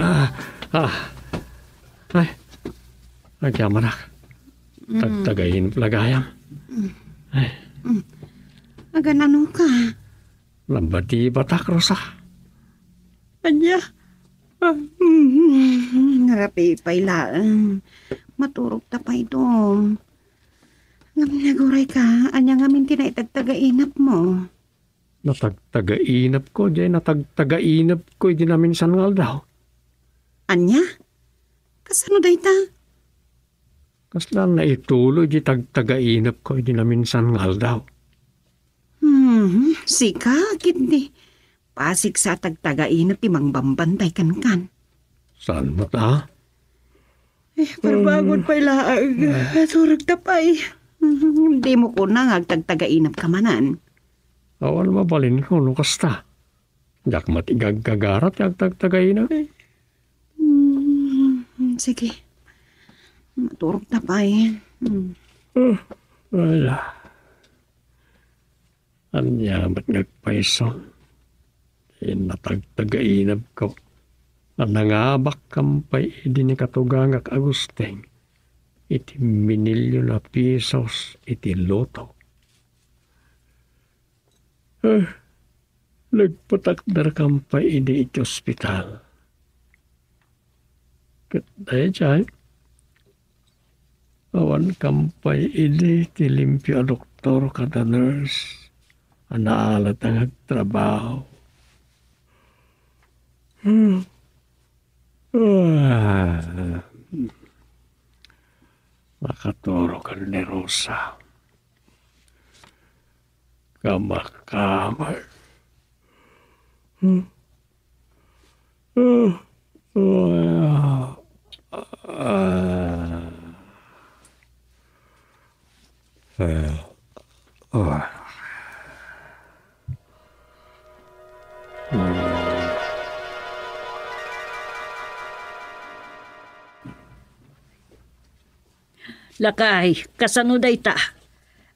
Ah, ah. Ay, agyamanak. Mm. Tagtagainep la gayam. Mm. Ay. Mm. Aganano ka? Nabatibatak, Rosa. Ania? Ah, mm, ngarapay pay laeng. Maturog ta pay dum. Ngem naguray ka, ania ngamin ti naitagtagainepmo? Natagtagainepko, jay natagtagainepko idi naminsan nga aldaw. Ania? Kasano dayta? Kasla naituloy di tagtagainepko idi naminsan nga aldaw. Hmm. Mhm, sika, ket di. Pasig sa tagtagainep ti mangbambantay kenkan. Saan met a? Eh, parbagon pay laeng. Turog ta pay. Mhm, di mo kuna nga agtagtagainep ka manen. Awan mabalinko no kasta. Diak met igagagara ti agtagtagainep. Hmm, sige. Maturog ta pay. Hmm. Ah, wala. Ania met nga agpayso? Inatagtagainepko a nangabak kampay idi ni katugangak Agustin iti minilyon a pisos iti lotto. Eh, nagpatakder kampay idi iti ospital. Ket daydiay, awan kampay idi ti limpio a doktor kada nurse a naalat nga agtrabaho. Hmm. Ah. Makaturog ni Rosa. Kamakama. Hmm. Ah, ah, ah, ah. Lakay, kasano dayta?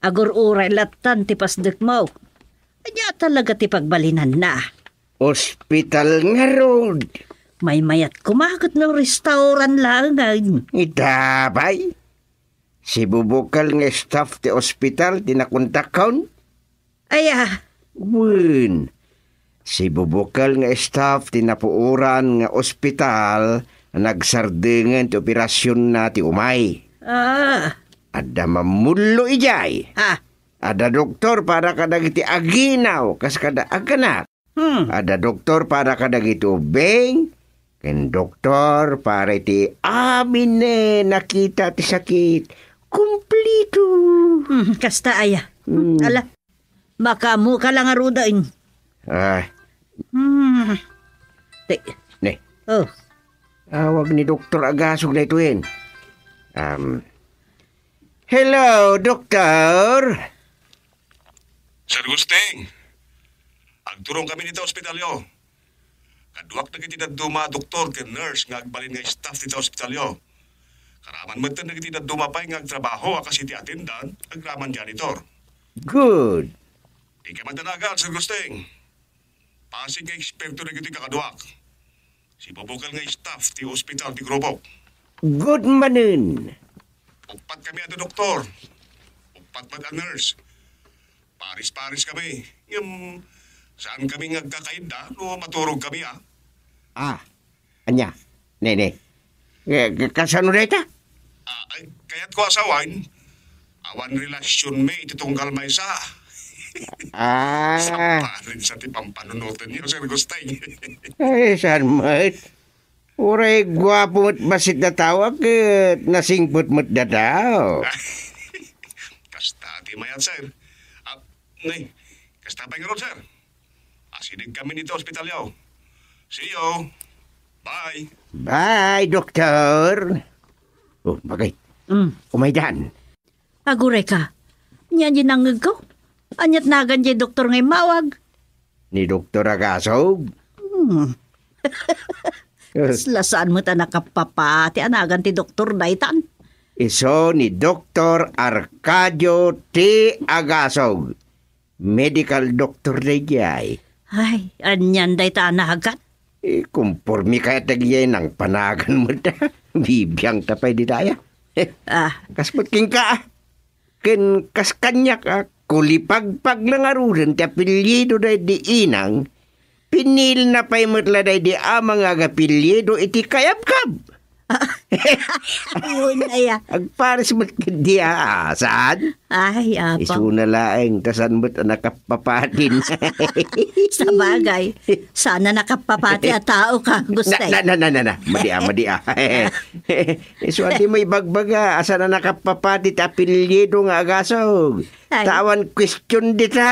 Agur-uray lattan ti pasdekmo. Ania talaga ti pagbalinanna? Ospital ngarud. Maymayat koma ket no restaurant laengen. Ita pay? Sibubukel nga staff ti ospital ti nakontakkon? Aya? Wen, sibubukel nga staff ti napuoran nga ospital a nagsardengen ti operasionna ti umay. Ah. Adda mammullo idiay. Ah. Adda doktor para kadagiti aginaw kas kada agkanak. Hmm. Adda doktor para kadagiti ubbing, ken doktor para iti amin a nakita ti sakit. Kumplito. Hmm, kasta aya. Hmm. Ala, makaammoka la ngaruden. Ah. Hmm. Te- Ne. Oh. Awag ni Doktor Agasog daytoyen. Um, hello, Doktor. Sir Gusting, agturongkami dita ospitalyo. Kaduak dagiti dadduma a doktor ken nurse nga agbalin nga staff dita ospitalyo. Karaman metten dagiti dadduma pay nga agtrabaho a kas iti attendant, agraman janitor. Good. Dika madanagan, Sir Gusting. Pasig nga eksperto dagitoy kakaduak. Sibubukel nga staff ti ospital ti grupok. Good manen. Uppat kami a doktor. Uppat met a nurse. Paris-paris kami. Ngem, saan kami nga agkakainda no maturog kami, a? Ah, ania? Nene. Eh, ka-, kasano dayta? Ah, ay, kayatko a sawen, awan relasionmi iti tunggal maysa. Ah. Sapalin sa ti pampanunotenyo, Sir Gusting. Ay, saan met? Uray guapo met bassit a tao, ket nasingpet met a tao. Kasta ti mayat, sir. Ah, nay, kasta pay ngarud, sir. Asidegkami dita ospitalyo. See you. Bye. Bye, doktor. Oh, bagay. Mm. Umaydan. Aguray ka. Ania ti nangngegko? Aniat nagan diay doktor nga immawag? Ni Doktor Agasog. Hmm. Kasla saan met a nakapapati a nagan ti doktor daytan? Isu ni Doktor Arcadio T. Agasog. Medical doctor daydiay. Ay, anian dayta a nagan? Eh, kumpormi kayat dagiti nangpanagan met. Bibiangta pay dita aya. Ah. Kas met kenka, ah. Ken kas kaniak, ah, kulipagpag la ngaruden ti apelyido daydi inang, pinilna pay met la daydi ama nga agapelyido iti kayabkab. Ayun, aya. Agpares met ket di, ah, saan? Ay, Apang. Isuna laeng, ta saan met a nakapapatin. Sabagay, saan a nakapapati a tao ka, Gustay. Na, na, na, na, na, na. Madi, ah, madi, ah. Isu a di mo ibagbaga, a saan a nakapapati ti apelyido nga agasog. Ay. Ta awan question dita.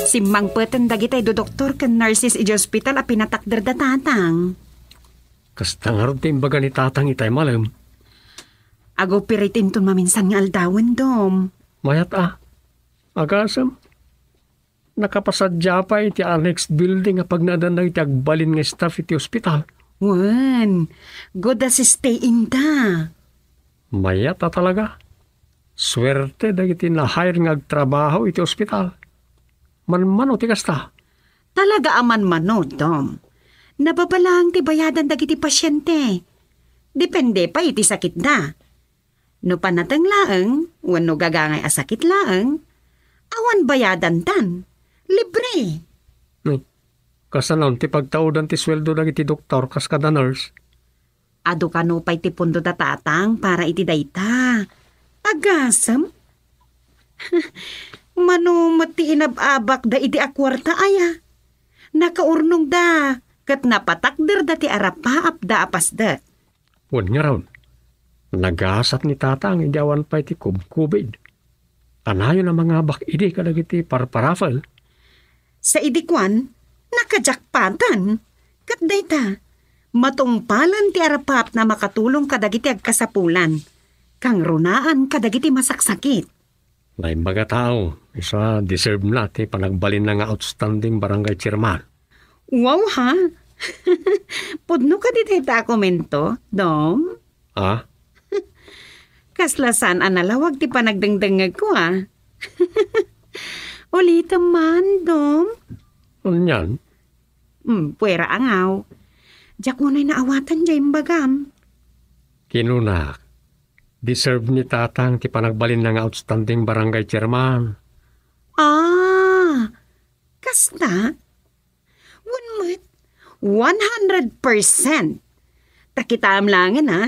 Simmangpeten dagitay dudoktor ken nurses idiay ospital a pinatakder da Tatang. Kasta ngarud ti imbaga ni Tatang itay malem. Ag-operate inton maminsan nga aldawen, Dom. Mayat a. Agasem, nakapasadia pay iti annex building a pagnaedanna iti agbalin nga staff iti ospital. Wen, good as stay inda. Mayat a talaga. Suerte dagiti na-hire nga agtrabaho iti ospital. Manmano ti kasta? Talaga a manmano, Dom. Nababalaang ti bayadan dagiti pasiente. Depende pay iti sakitda. No panateng laeng, wenno gagangay a sakit laeng, awan bayadandan. Libre. Hmm. Kasano ti pagtaudan ti sueldo dagiti doktor kas kada nurse? Adu kano pay ti pundo da Tatang para iti dayta. Agasem? Mano met ti inab-abakda idi a kuarta aya? Nakaurnongda, ket napatakderda ti arapaapda a pasdek. Wen ngarud, nagasat ni Tatang idi awan pay ti kubkubid. Kanayon a mangabak idi kadagiti parparapel. Sa idi kuan, nakajakpatan. Ket dayta, matungpalen ti arapaapna a makatulong kadagiti agkasapulan, kangrunaan kadagiti masaksakit. Naimbag a tao, isu a deserve na ti panagbalinna nga outstanding barangay chairman. Wow, ha? Pudno kadi dayta a komento, Dom? Ah? Kasla saan a nalawag ti panagdengdengngegko, ah. Ulitem man, Dom. Anian? Hmm, puera angaw. Diak unay naawatan diay imbagam. Kinunak, deserve ni Tatang ti panagbalinna nga outstanding barangay chairman. Ah, kasta? Wen met, one hundred percent. Ta kitaem laengen, a,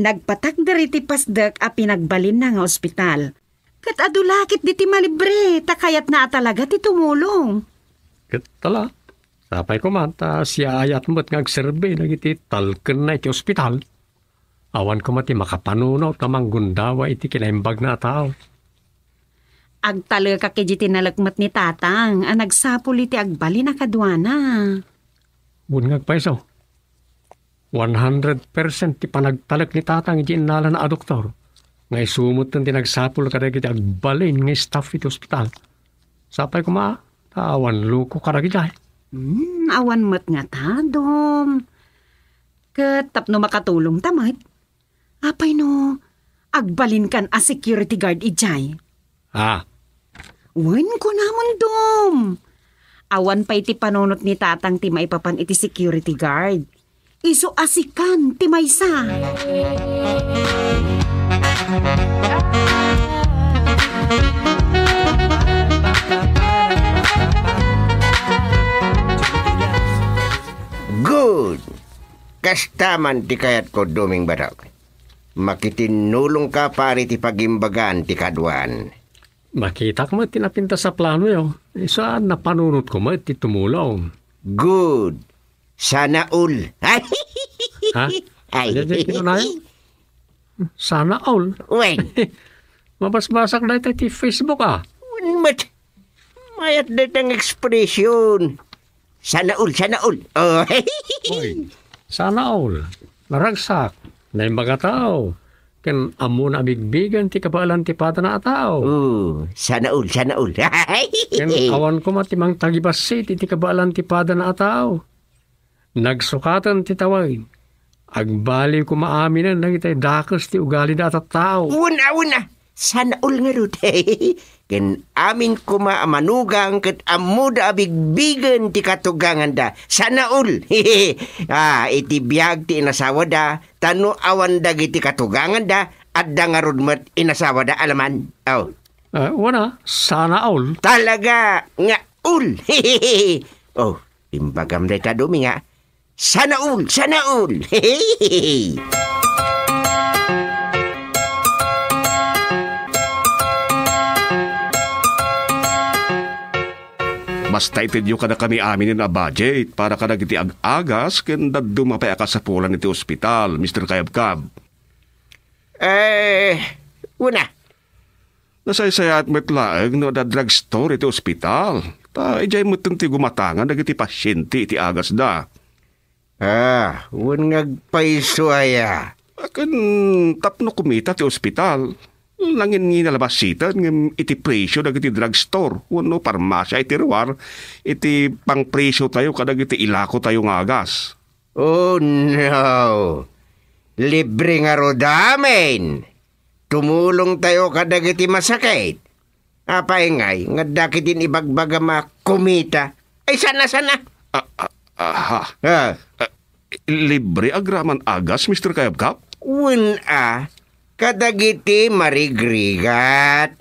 nagpatakder iti pasdek a pinagbalinna nga ospital. Ket adu la ketdi ti malibre, ta kayatna a talaga ti tumulong. Ket tala, sapay koma ta siaayat met nga agserbi dagiti talkenna iti ospital. Awan koma ti makapanunot a manggundawa iti kinaimbagna a tao. Agtalekak idiay tinalek met ni Tatang a nagsapul iti agbalin a kaduana. Wen nga agpayso, one hundred percent ti panagtalek ni Tatang idiay innalana a doktor, nga isu metten ti nagsapul kadagiti agbalin nga staff iti ospital. Sapay koma, ta awan luko kadagidiay. Hmm, awan met ngata, Dom. Ket tapno makatulongta met, apay no agbalinkan a security guard idiay? Ah. Wen, kunamon, Dom. Awan pay ti panunot ni Tatang ti maipapan iti security guard. Isu a sikan ti maysa. Good. Kasta man ti kayatko, Doming Batok. Makitinnulongka pay iti pagimbagan ti kaduan. Makitak met ti napintas a planoyo. Isu a napanunotko met ti tumulong. Good. Sana all. Ha? Ay. Ania ti kinunayo? Sana all. Wen. Mabasbasak dayta iti Facebook, a. Wen met. Mayat dayta nga expression. Sana all, sana all. Oh. Oy, sana all. Naragsak. Naimbag a tao. Ken ammona a bigbigen ti kabaelan ti padana a tao. Oh, sana all, sana all. Ken awan koma ti mangtagibassit iti kabaelan ti padana a tao. Nagsukaten ti tawen. Agbaliw koma aminen dagiti dakes ti ugalida a tattao. Wen a, wen a. Sana all ngarud. Ken amin koma a manugang ket ammoda a bigbigen ti katuganganda. Sana all. Ah, iti biag ti inasawada, ta no awan dagiti katuganganda, adda ngarud met inasawada a laman. Oh. Eh, wana, sana all. Talaga nga all. Oh, imbagam dayta, Doming, a. Sana all, sana all. Basta itedyo kadakami aminen a budget para kadagiti ag-agas ken dadduma pay a kasapulan iti ospital, Mister Kayabkab. Eh, una. Nasaysayaat met laeng no adda drugstore iti ospital. Ta idiay metten ti gumatangan dagiti pasiente iti agasda. Ah, wen nga agpayso aya. Ken tapno kumita ti ospital, nangin nga nalabassiten ngem iti presio dagiti drugstore wenno parmasia iti ruar iti pangpresiotayo kadagiti ilakotayo nga agas. Oh, no. Libre ngarud amin. Tumulongtayo kadagiti masakit. Apay ngay, nga adda ketdin ibagbagam a kumita? Ay, sana, sana. Ah, ah, aha. Ah. Ah, libre agraman agas, Mister Kayabkab? Wen a, kadagiti marigrigat.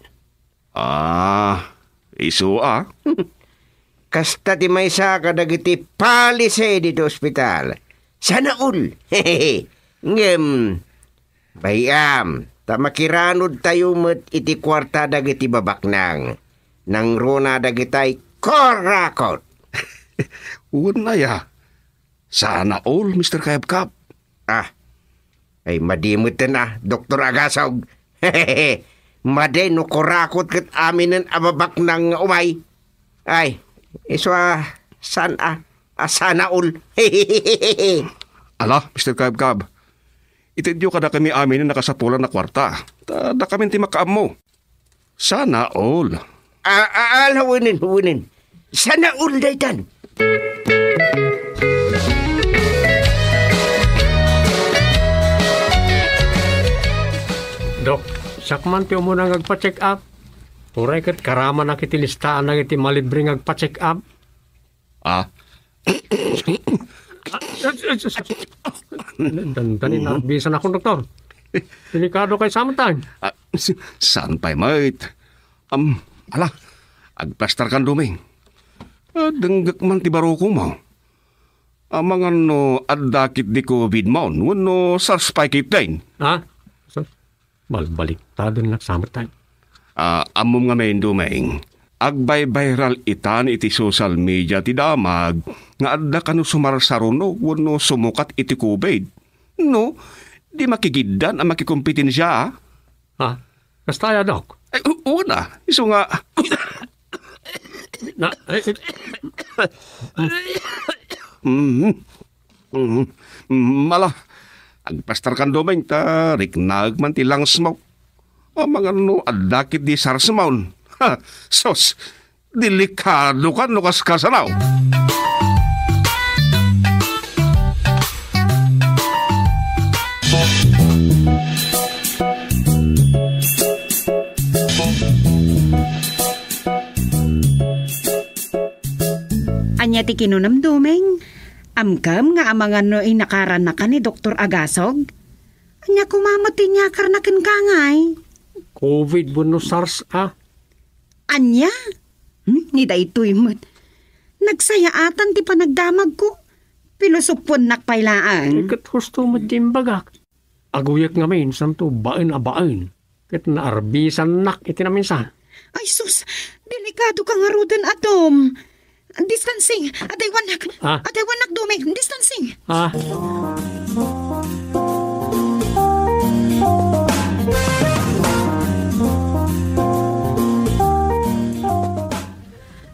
Ah, isu a. Kasta ti maysa kadagiti policy ditoy ospital. Sana all. Ngem, bay-am, ta makiranudtayo met iti kuarta dagiti babaknang. Nangruna dagitay kurakot. Wen aya. Sana all, Mister Kayabkab. Ah, ay, madi metten a, Doktor Agasog. Madi no kurakot ket aminen a babaknang nga umay. Ay, isu a, san a, a sana all. Ala, Mister Kayabkab, itedyo kadakami aminen a kasapulan a kuarta. Ta dakamin ti makaammo. Sana all. A, a, ala, wenen, wenen. Sana all daytan. Dok, siak man ti umuna nga agpa-check up. Uray ket karamanak iti listaan dagiti malibre nga agpa-check up. Ah. Dandani, naarbisan ako, doktor. Delikado kay samantan. Ah, s-, saan pay met? Am, ala, agplastar kan, Doming. Ah, denggek man ti barukongmo. Amangan no adda ketdi COVID man, wenno SARS pay ketdin. Ha? Balbaliktadennak samet tayo. Ah, ammom ngamin, Doming. Agbaybayral itan iti social media ti damag nga adda kano sumarsaruno wenno sumukat iti COVID. No, di makigiddan a makikompetensya, a? Ha? Kasta aya, Dok? Ay, u-, una, isu nga. Na, ay, ay. Mhm. Mm, mm, ala, agplastar kan, Doming, ta riknaek man ti lungs mo. Amangan no adda ketdi SARS man. Ha, sus, delikado kan no kaskasano. Ania ti kinunam, Doming? Amkam nga amangan no inakaranaka ni Doktor Agasog? Ania koma met ti inyakarna kenka ngay? COVID wenno SARS, a. Ania? Hmm, ni daytoy met. Nagsayaatan ti panagdamagko. Pilosopuennak pay laeng. Ay, ket husto met ti imbagak. Aguyek ngamin, santo, baen a baen. Ket naarbisannak iti naminsan. Ay, sus! Delikado ka ngaruden, Dom. Distancing! Adaywannak! Ah? Adaywannak, Doming! Distancing! Ah?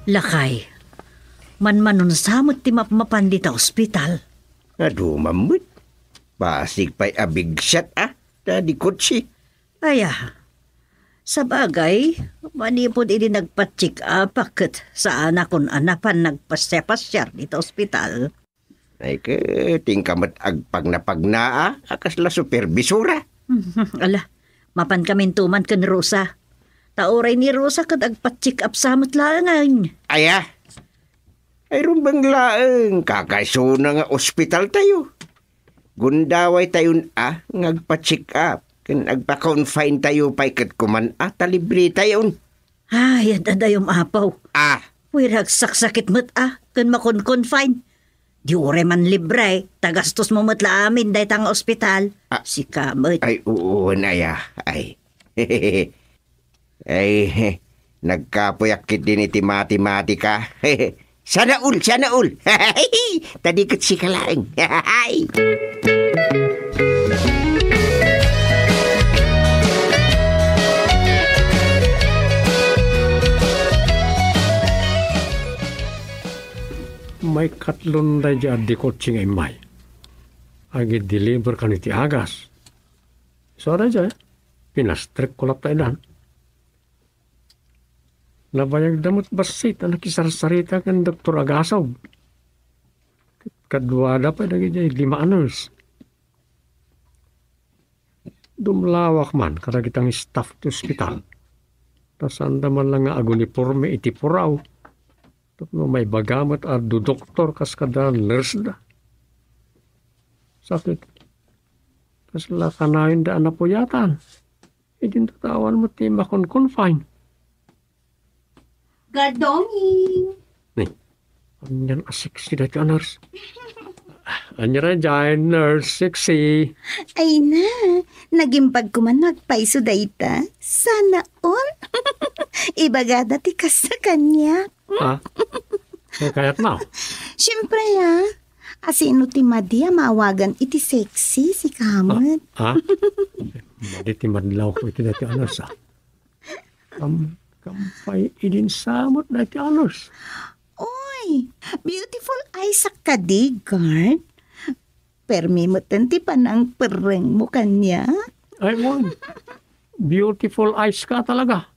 Lakay, manmanunsa met ti mapmapan dita ospital. Adu, mammet. Basig pay a bigsiat, a, ta di kotse. Aya, sabagay, manipud idi nagpa-check up ket saanakon a napan nagpasiapasiar dita ospital. Ay, ket inka met agpagnapagna a, a kasla superbisora. Ala, mapankaminto man ken Rosa. Ta uray ni Rosa ket agpa-check up sa met laengen. Aya, ay rumbeng laeng, kakaisuna nga ospital tayo. Gundaway tayon a nga agpa-check up. Ken agpa-confine tayo pay ket kuman a ta libre tayon. Ay, ad-adayom, Apo. Ah. Wen, agsaksakit met a ken makon-confine. Di uray man libre, ta gastos mo met la amin dayta nga ospital. Ah. Sika met. Ay, oo, aya. Ay. Ay, nagkapuyak ketdin iti matematika. Sana all, sana all. Ta di ket sika laeng. Maikatlon daydi addi kotse nga immay. Agi-deliver kan iti agas. Isu daydi, pinastrek ko latta idan. Nabayagda met bassit a nakisarsarita ken Doktor Agasog. Ket kaduada pay dagidiay lima a nurse. Dumlawak man kadagiti staff ti ospital. Ta saanda man la nga aguniporme iti puraw. Tapno maibaga met a dudoktor kas kada nurse da. Sakit. Kasla kanayonda a napuyatan. Idinto ta awan met ti makon-confine. Gardoming! Ni, anian a sexy dayta a nurse? Ania dayta a nurse, sexy? Ay na, nagimbag ko man no agpayso dayta. Sana all. Ibagada ti kasta kaniak. Ha? Ay, kayat na. Siyempre, ah. Asino ti madi a maawagan iti sexy, sika met? Ha? Madi ti madlaw ko iti dayta a nurse, ah. Kam-, kam pay idin samot dayta a nurse. Uy, beautiful eyes a kadi, guard. Permi metten ti panangperrengmo kaniak. Ay, wen. Beautiful eyes ka talaga.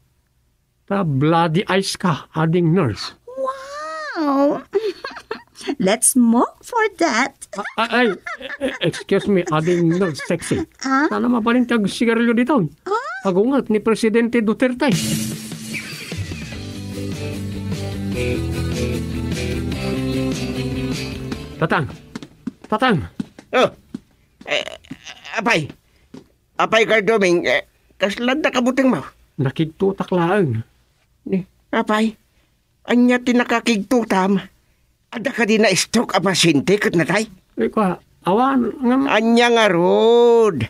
Ta bloody eyes ka, ading nurse. Wow! Let's smoke for that. Ah, ah, ay, eh, eh, excuse me, ading nurse sexy. Ah? Sana mabalin ti agsigarilyo diton. Ah? Agunget ni Presidente Duterte. Tatang! Tatang! Oh, eh, apay, Apay Gardoming, eh, kasla adda kabutengmo? Nakigtotak laeng. Ni, apay, ania ti nakakigtotam? Adda kadi na-stroke a pasyente ket natay? Ay, kua, awan, ngem. Ania ngarud?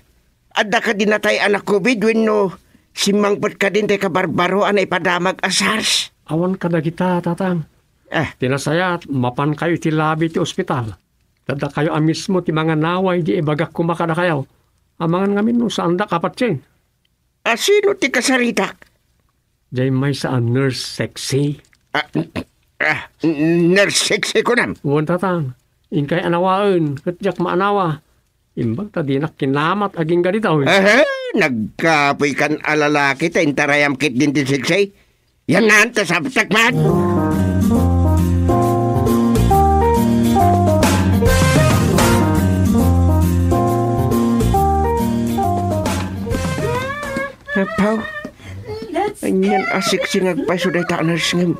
Adda kadi natay a na-covid wenno simmangpet kadin ti kabarbaro a naipadamag a SARS? Awan kadagita, Tatang. Ah. Ti nasayaat, mapankayo iti labi ti ospital. Ta dakayo a mismo ti manganawa idi ibagak koma kadakayo. Amangan ngamin no saandak a patien. Asino ti kasaritak? Diay maysa a nurse sexy. Ah, ah, nurse sexy kunam? Wen, Tatang. Inkay anawaen, ket diak maanawa. Imbag ta dinak kinamat agingga ditoy. Aha, nagkapoy kan a lalaki ta intarayam ketdin ti sexy. Yan naan ta sabtak man. Apaw, anian a sexy nga agpayso dayta a nurse ngem.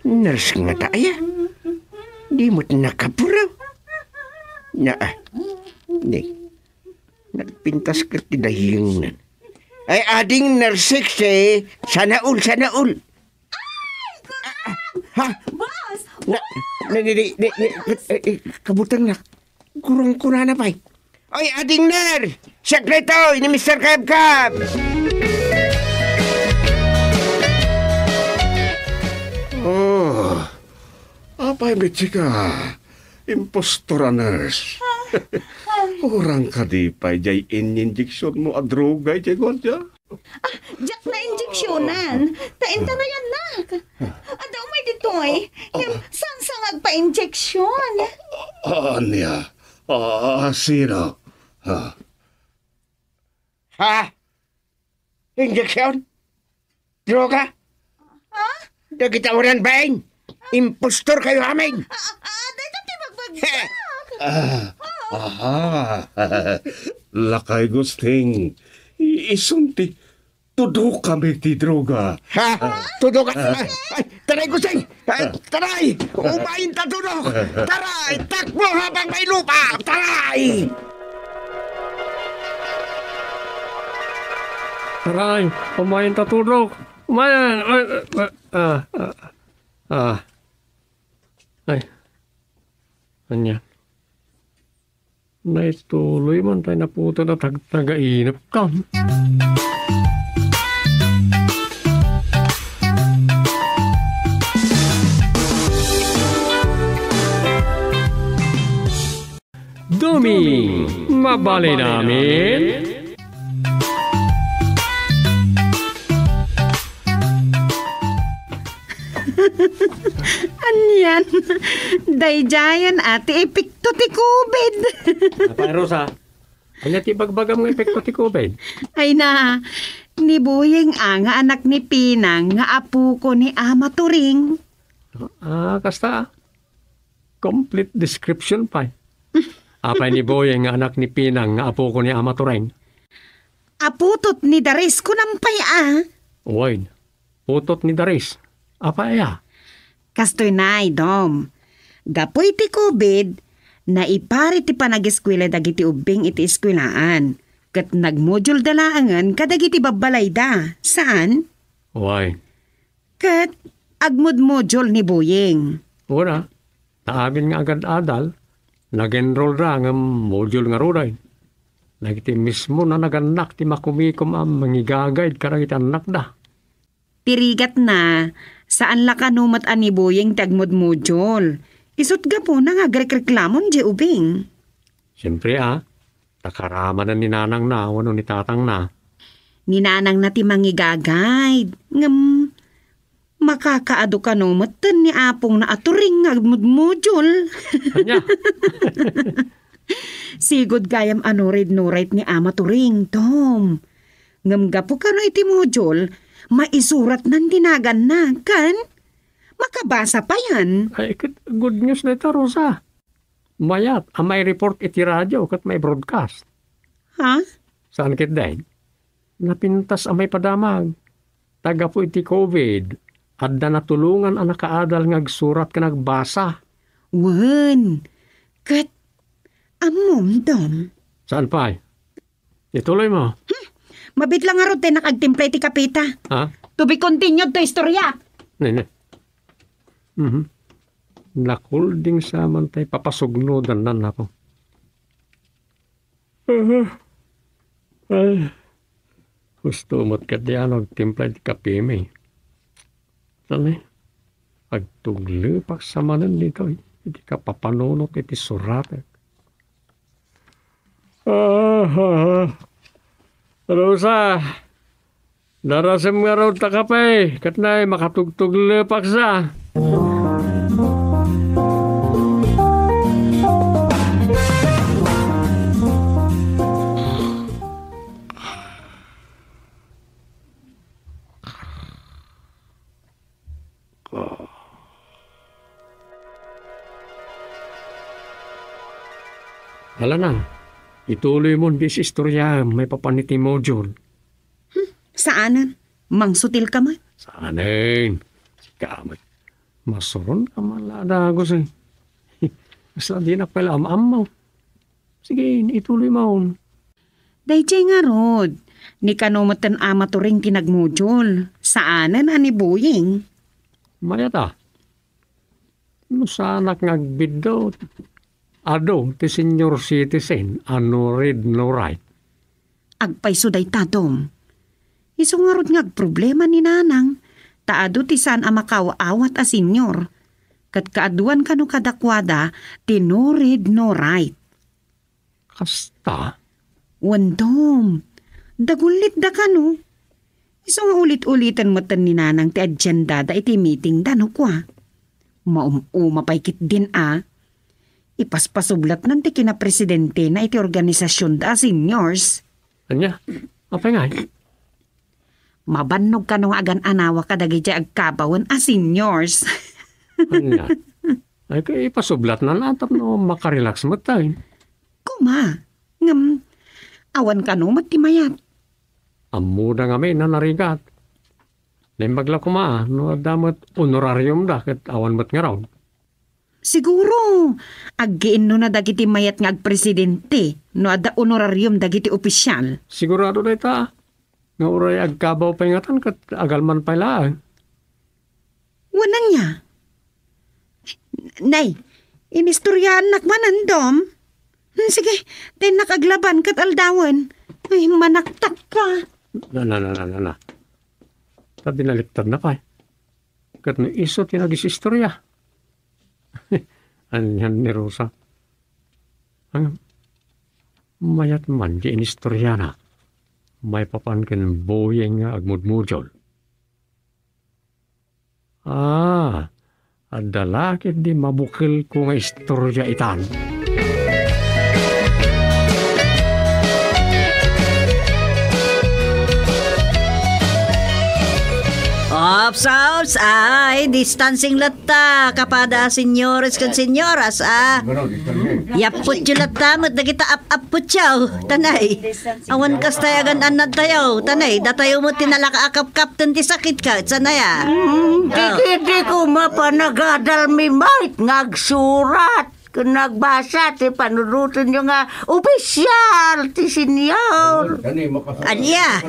Nurse ngata aya? Di met nakapuraw. Na, ah, ni. Nagpintas ket ti dayengnan. Ay, ading nurse sexy, sana all, sana all. Ay, kurang! Ha? Boss! Na, na, ni, ni, ni, ni, eh, eh, kabutengnak. Kurang kunana pay. Ay, ading nurse! Siak daytoy, ni Mister Kabkab! Oh, apay met sika, impostor a nurse. Kurang kadi pay diay inyinjeksionmo a droga idiay guardia? Ah, diak nainjeksionan. Ta intarayannak. Adda umay ditoy. Ngem, saan sa nga agpainjeksion? Ania? Ah, sino? Ah. Ha? Injeksion? Droga? Ha? Dagita unan bain? Impostor kayo amin! Ah, ah, dayta ti magbagsak. Ah, aha. Lakay Gusting, i-, isun ti tudok kami ti droga. Ha? Tudok ka? Ay, taray, Gusting! Ay, taray! Umain ta tudok! Taray! Takbo habang may lupa! Taray! Aray, umayen ta tudok. Umayen. Ay, ay, ay, ah, ah, ah. Ay. Ania? Naituloy man tay naputon a tagtagainep ka. Duming, mabalin amin? Anian? Daydiayen a ti epekto ti covid. Apay, Rosa, ania ti ibagbagam nga epekto ti covid? Ay na, ni Boyeng a nga anak ni Pinang nga apoko ni Ama Turing. Ah, kasta. Complete description pay. Apay ni Boyeng nga anak ni Pinang nga apoko ni Ama Turing? Aputot ni Daris, kunam pay a. Wen, putot ni Daris. Apay a? Kastoy nay, Dom. Gapu iti covid, naipari ti panageskuela dagiti ubbing iti eskuelaan, ket nagmodule da laengen kadagiti babbalayda. Saan? Wen. Ket agmudmodule ni Boyeng. Wen a, ta amin nga agad-adal, nag-enrollda ngem module ngaruden. Dagiti mismo a nagannak ti makumikom a mangigagayad kadagiti annakda. Ti rigatna, saan la kano met a ni Boyeng ti agmudmodule. Isu't gapuna nga agrekreklamon diay ubing. Siempre a, ta karamanen ni nanangna wenno ni tatangna. Ni nanangna ti mangigagayad, ngem makakaadu kano metten ni apongna a Turing nga agmudmodule. Ania? Sigud gayam a no read, no write ni Ama Turing, Tom. Ngem gapu kano iti module, maisuratnan ti naganna, ken makabasa payen. Ay, ket good news dayta, Rosa. Mayat a maireport iti radio ket maibroadcast. Ha? Saan ketdin? Napintas a maipadamag. Ta gapu iti covid, adda natulongan a nakaadal nga agsurat ken agbasa. Wen, ket ammom, Dom. Saan pay? Ituloy mo. Hmm, mabitla ngarud tay nakagtimpla iti kapita. Ha? To be continued to istorya. Nene. Mhm. Nakulding sa man tay papasugnodan nan ako. Aha. Ay, husto met ketdi a no agtimpla iti kapimi. Saan, eh? Agtuglepak sa manen ditoy iti kapapanunot iti suratek. Aha. Rosa, darasem ngarud ta kape, ket nay makatugtuglepak sa. Ala na, ituloy mon ti istoryaem maipapan iti module. Hmm, saanen. Mangsutilka met. Saanen. Sika met. Masuron ka man la a dagus, eh. Basta dinak pay la am-ammo. Sige, ituloy mon. Daydiay ngarud, ni kano metten Ama Turing ti nagmodule. Saanen a ni Boying. Mayat a. No saanak nga agbiddut, adu ti senior citizen a no read, no write. Agpayso dayta, Dom. Isu ngarud nga agproblema ni Nanang, ta adu ti saan a makaaw-awat a senior. Ket kaaduan kano kadakuada ti no read, no write. Kasta? Wen, Dom. Dagullitda kano. Isu nga ulit-uliten metten ni Nanang ti agendada iti meetingda no kua. Maum-uma pay ketdin a. Ipaspasublatnan ti kinapresidentena iti organisasionda a seniors. Ania? Apay ngay? Mabannog kano nga agan-anawa kadagiti agkabawen a seniors. Ania? Ay, kay ipasublatnan a tapno makarelax met tayo. Koma, ngem awan kano met ti mayat. Ammoda ngamin a narigat. Naimbag la koma, no adda met honorariumda ket awan met ngarud. Siguro, aggiinnona dagiti mayat nga agpresidente no adda honorarium dagiti opisyal. Sigurado dayta. Nga uray agkabaw pay ngatan ket agalman pay laeng. Wen ania? Nay, inistoryaannak manen, Dom. Hmm, sige, ta innak aglaban ket aldawen. Ay, manaktak ka. Na, na, na, na, na, na. Ta binaliktadna pay. Ket no isu ti nagis-istorya. Anian ni Rosa. Ang mayat man ti inistoryanak. Maipapan ken Boyeng nga agmudmudol. Ah, adda la ketdi mabukelko nga istorya itan. Ops, ops, ay, distancing latta, kapada senyores ken senyoras, ah. Yaputyo latta met dagita ap-apputyo, tanay. Awan kasta ti agan-annad tayo, tanay. Datayo met ti nalaka a kapkapten ti sakit ka, sanaya. Mm, di, di, di ko mapanagadal mi, Mike, nga agsurat ken agbasa ti panunotenyo nga opisyal ti senyor. Ania?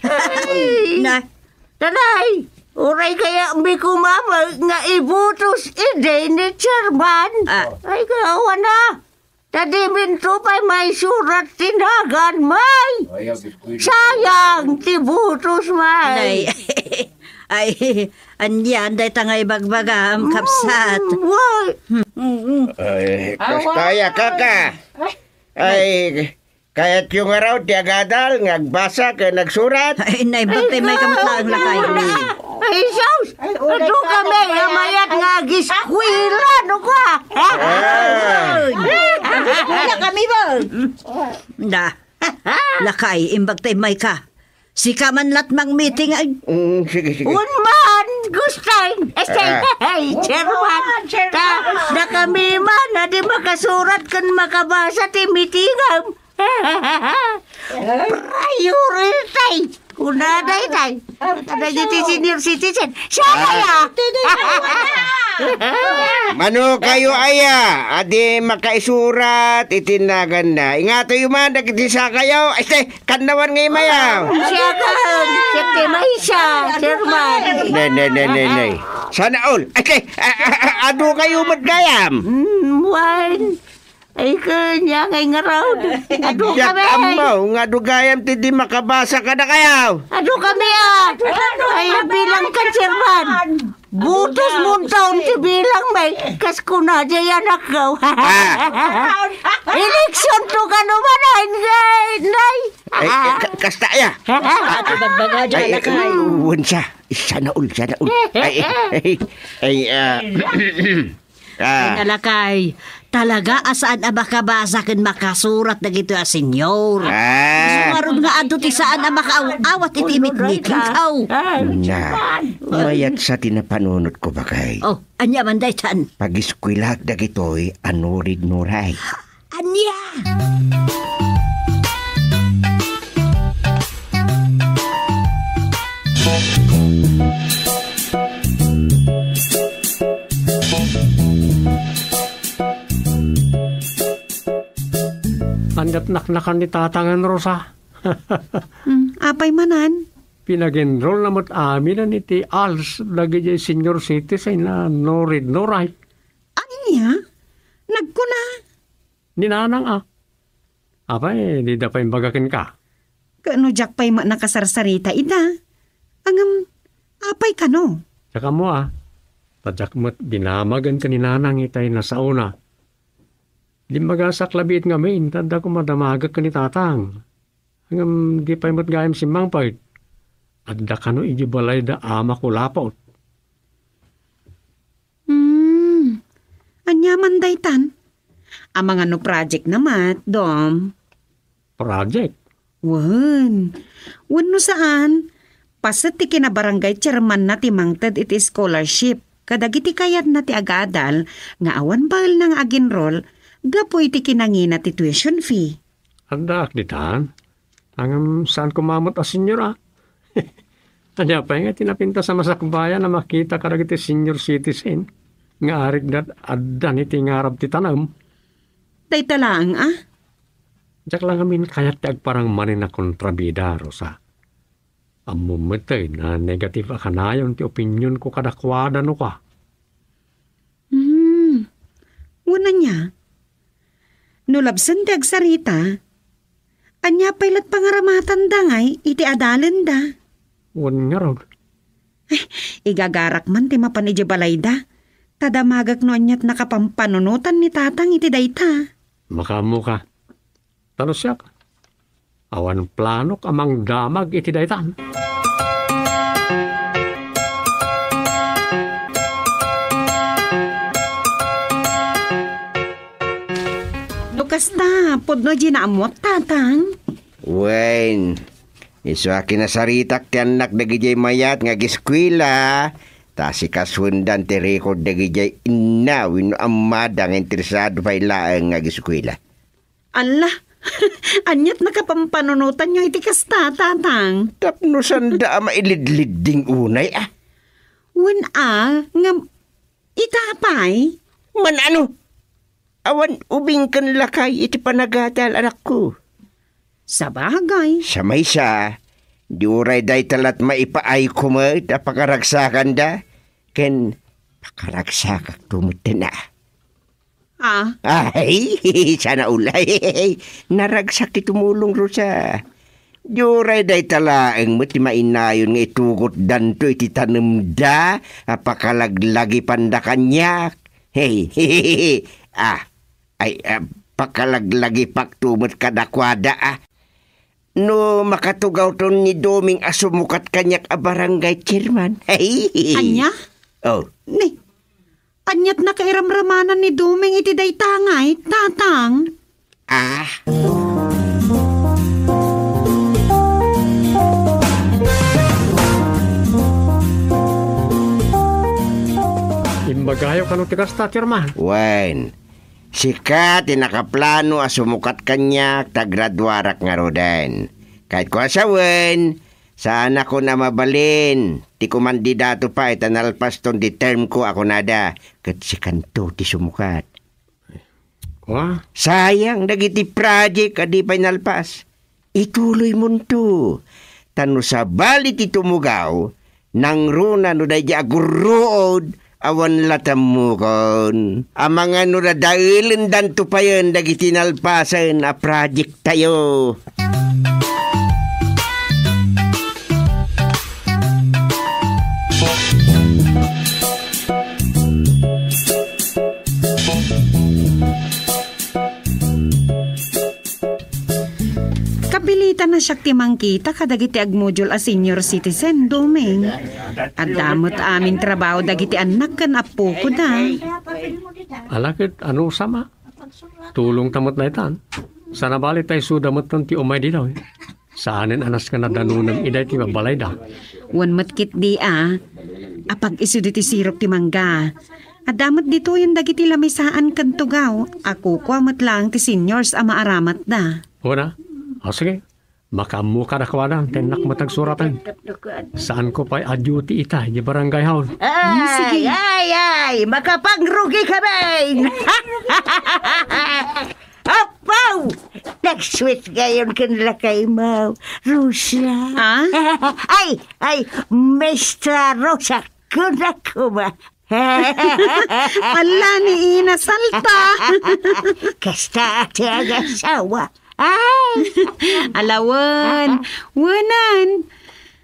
Ay, na, tanay, uray kaya mi kumama nga ibutos idi ni chairman. Ah. Ay, kawana. Ta diminto pay maisurat ti nagan, May. Sayang ti butos, May. Nay, ay, anian dayta nga ibagbagam, kapsat. Mm, why? Mm, mm. Ay, kasta aya, kaka. Ay, kayatyo ngarud ti agadal nga agbasa ken agsurat? Ay, naimbag tay may kamut laeng, lakay. Ay, sus! Ay, adu kami, a mayat nga agiskwela, no ka? Ah. Agiskwela kami ba? Da. Lakay, imbag tay may ka. Sika man latmang meeting ay. Mm, sige, sige. Unman, Gusting. Este, ah, hey, chairman. Ta, da kami man, a di makasurat ken makabasa ti meetingam. Priority. Kuna daytay. Kadagiti senior citizen. Siya kaya? Mano kayo aya, a di makaisurat iti naganna. Ingatoyo man, dagiti sakayo. Este, kannawan nga imayaw. Siya kan. Siya ti maysa, chairman. Ne, ne, ne, ne, ne. Sana all. Este, a, a, a, adu kayo met gayam. Mm, wen. Ay, kanya ngay ngarud. Adu kami. Diak ammo nga adu gayam ti di makabasa kadakayo. Adu kami, ah. Ay, bilang ka, chairman. Butos mo taon ti bilang, may. Kas kuna, di anak ko. Ah. Eleksyon to ka naman, ay, nay, nay. Ay, eh, ka-, kasta, ya. Adu bagbaga, ay, ay, lakay. Wen sa. Sana all, sana all. Ay, ay, ay, ah. Ah. Ay, nalakay, talaga a saan a makabasa ken makasurat dagitoy a senior. Ah. Isu ngarud nga adu ti saan a makaawat iti mitmiting, aw. Na, mayat sa ti napanunot ko, bakay. Oh, ania man daytan? Pagiskwelak dagitoy a nurid-nuray. Ania? Aniat naknakan ni Tatangen, Rosa? Hmm, apay manen? Pinag-enroll na met aminen iti als dagiti senior citizen a nurid-nuray. Ania? Nagkuna? Ni Nanang a. Apay, dida pay imbaga kenka? Ket no diak pay met nakasarsarita ita. Ngem, apay kano? Diak ammo a. Ta diak met dinamagen ken ni Nanang itay nasaona. Dimmagasak labiit ngamin, ta adda koma damagek ken ni Tatang. Ngem di pay met gayam simmangpet. Adda kano idiay balayda a makulaput. Hmm. Ania man daytan? Amangan no project na met, Dom. Project? Wen. Wenno saan, paset ti kinabarangay chairman-na ti mangted iti scholarship kadagiti kayatna ti agadal nga awan baelna nga ag-enroll gapu iti kinangina ti tuition fee. Addaak ditan. Ngem saan koma met a senior a. Ania pay nga ti napintas a masakbayan a makita kadagiti senior citizen nga arigda addan iti ngarab ti tanem? Dayta laeng a? Diak la ngamin kayat ti agparang manen a kontrabida, Rosa. Ammom met a negative a kanayon ti opinionko kadakuada no kua. Hmm. Wen ania? No labsen ti agsarita, ania pay la't pangaramatanda ngay iti adalenda? Wen ngarud. Eh, igagarak man ti mapan idiay balayda. Ta damagek no ania't nakapampanunotan ni Tatang iti dayta. Makaammoka. Ta no siak, awan planok a mangdamag iti daytan. No kasta, pudno diay naammoak, Tatang? Wen, isu a kinasaritak ti annak dagidiay mayat nga ageskuela, ta asikasuendan ti record dagidiay inna wenno ammada nga interesado pay laeng nga ageskuela. Alla, ania't nakapampanunotanyo iti kasta, Tatang? Tapno sanda a mailidlidding unay, a. Wen a, ngem ita pay? Man ano? Awan ubing ken lakay iti panagadal, anakko. Sabagay. Sa maysa, di uray dayta la't maipaayko met a pakaragsakanda, ken pakaragsakakto metten a. Ah? Ay, sana all. Ay, naragsak ti tumulong, Rosa. Di uray dayta laeng met ti mainayon nga itugotdanto iti tanemda a pakalaglagipanda kaniak. Hey, ah, ay, ah, pakalaglagipakto met kadakuada, ah. No makatugawton ni Doming a sumukat kaniak a barangay chairman. Hey. Ania? Oh. Ni, ania't nakairamramanan ni Doming iti dayta ngay, Tatang? Ah. Imbagayo kano ti kasta, chairman? Wen, sika ti nakaplano a sumukat kaniak ta graduarak ngaruden. Ket kua sawen, saanakon a mabalin ti kumandidato pay ta nalpaston ti termko a kunada, ket sikanto ti sumukat. Kua? Sayang dagiti project a di pay nalpas. Ituloymonto. Ta no sabali ti tumugaw, nangruna no daydi a gurruod, awan la tammukon. Amangan no dadaelendanto payen dagiti nalpasen a project tayo. Kapilitan a siak ti mangkita kadagiti agmodiol a senior citizen, Doming. Adda met amin trabaho dagiti annak ken appokoda. Ala ket, anusam a? Tulongta met daytan. Sana bali ta isuda metten ti umay ditoy. Saanen a nasken a danunem idiay ti babalayda. Wen met ketdi a, apag-isu ditoy sirok ti mangga. Adda met ditoyen dagiti lamisaan ken tugaw. A kukua met laeng ti seniors a maaramatda. Wen a? O, sige. Makaammo kadakuada, ta innak met agsuratan. Saanko pay a duty ita, idiay barangay hall. Ay, sige. Ay, ay, makapangrugi kami! Apaw! Nag-sweet ngayon ken lakay mo, Rosa. Ah? Ay, ay, Mister Rosa, kunak ko ba? Ala ni Ina Salta. Kasta ti agasawa. Ay! Ala wen, wenen.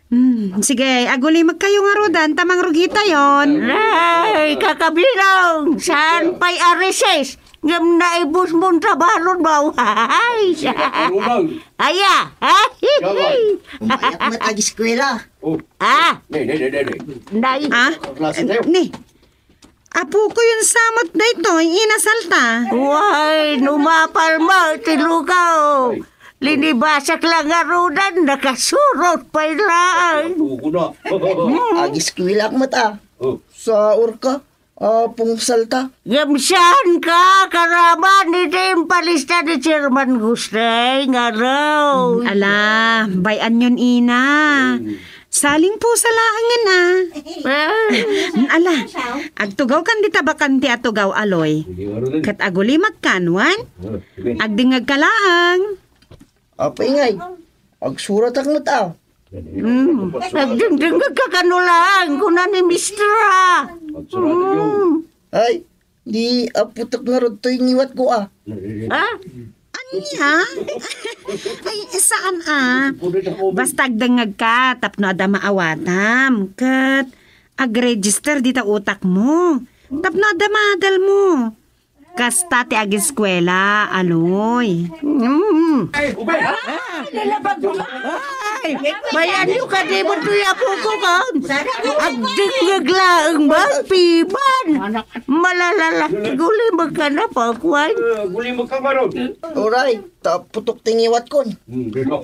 Hmm, sige, agulimekkayo ngaruden ta mangrugitayon. Ay, kakabilong, saan pay a recess? Ngem naibus mon trabalon mo. Ay, aya. Ay, umayak met ag eskwela. Oh. Ah. Ne, ne, ne, ne, ne. Nay. Ah? Klase tayo. Ni. Apokoyon sa met daytoy, Ina Salta. Way, no mapalmo ti lugaw. Linibasak la ngaruden, nakasurot pay laeng. Apuko na. Ag eskwelak met a. Oh. Sa orka, Apong Salta. Ngem saan ka, karaman, iti impalista ni Chairman Gusteng, aro. Ala, bay-anyon, Ina. Mm. Saling pusa laengen a. Ah. Ala, agtugawkan dita bakante a tugaw, Aloy. Ket agulimakkan, wen? Ah, sige. Agdingngegka laeng. Apay ngay, agsuratak met a. Hmm. Nagdengdengngeg ka kano laeng, kuna ni Mistra. Mm. Ay, di aputek ngarud toy ngiwatko, a. Ha? Ania? Ay, saan, a. Basta agdengngeg ka, tapno adda maawatam. Ket agregister dita utakmo. Tapno adda maadalmo. Kasta ti ageskuela, Aloy. Mm. Ay, bayanyo kadi mo toy apoko, kan? Agdengngeg laeng ba? Piman. Malalala. Gulimeg ka na, Pakwan. Eh, gulimeg ka, Marot. Oray, ta putok ti ngiwatkon. Hmm, di ba?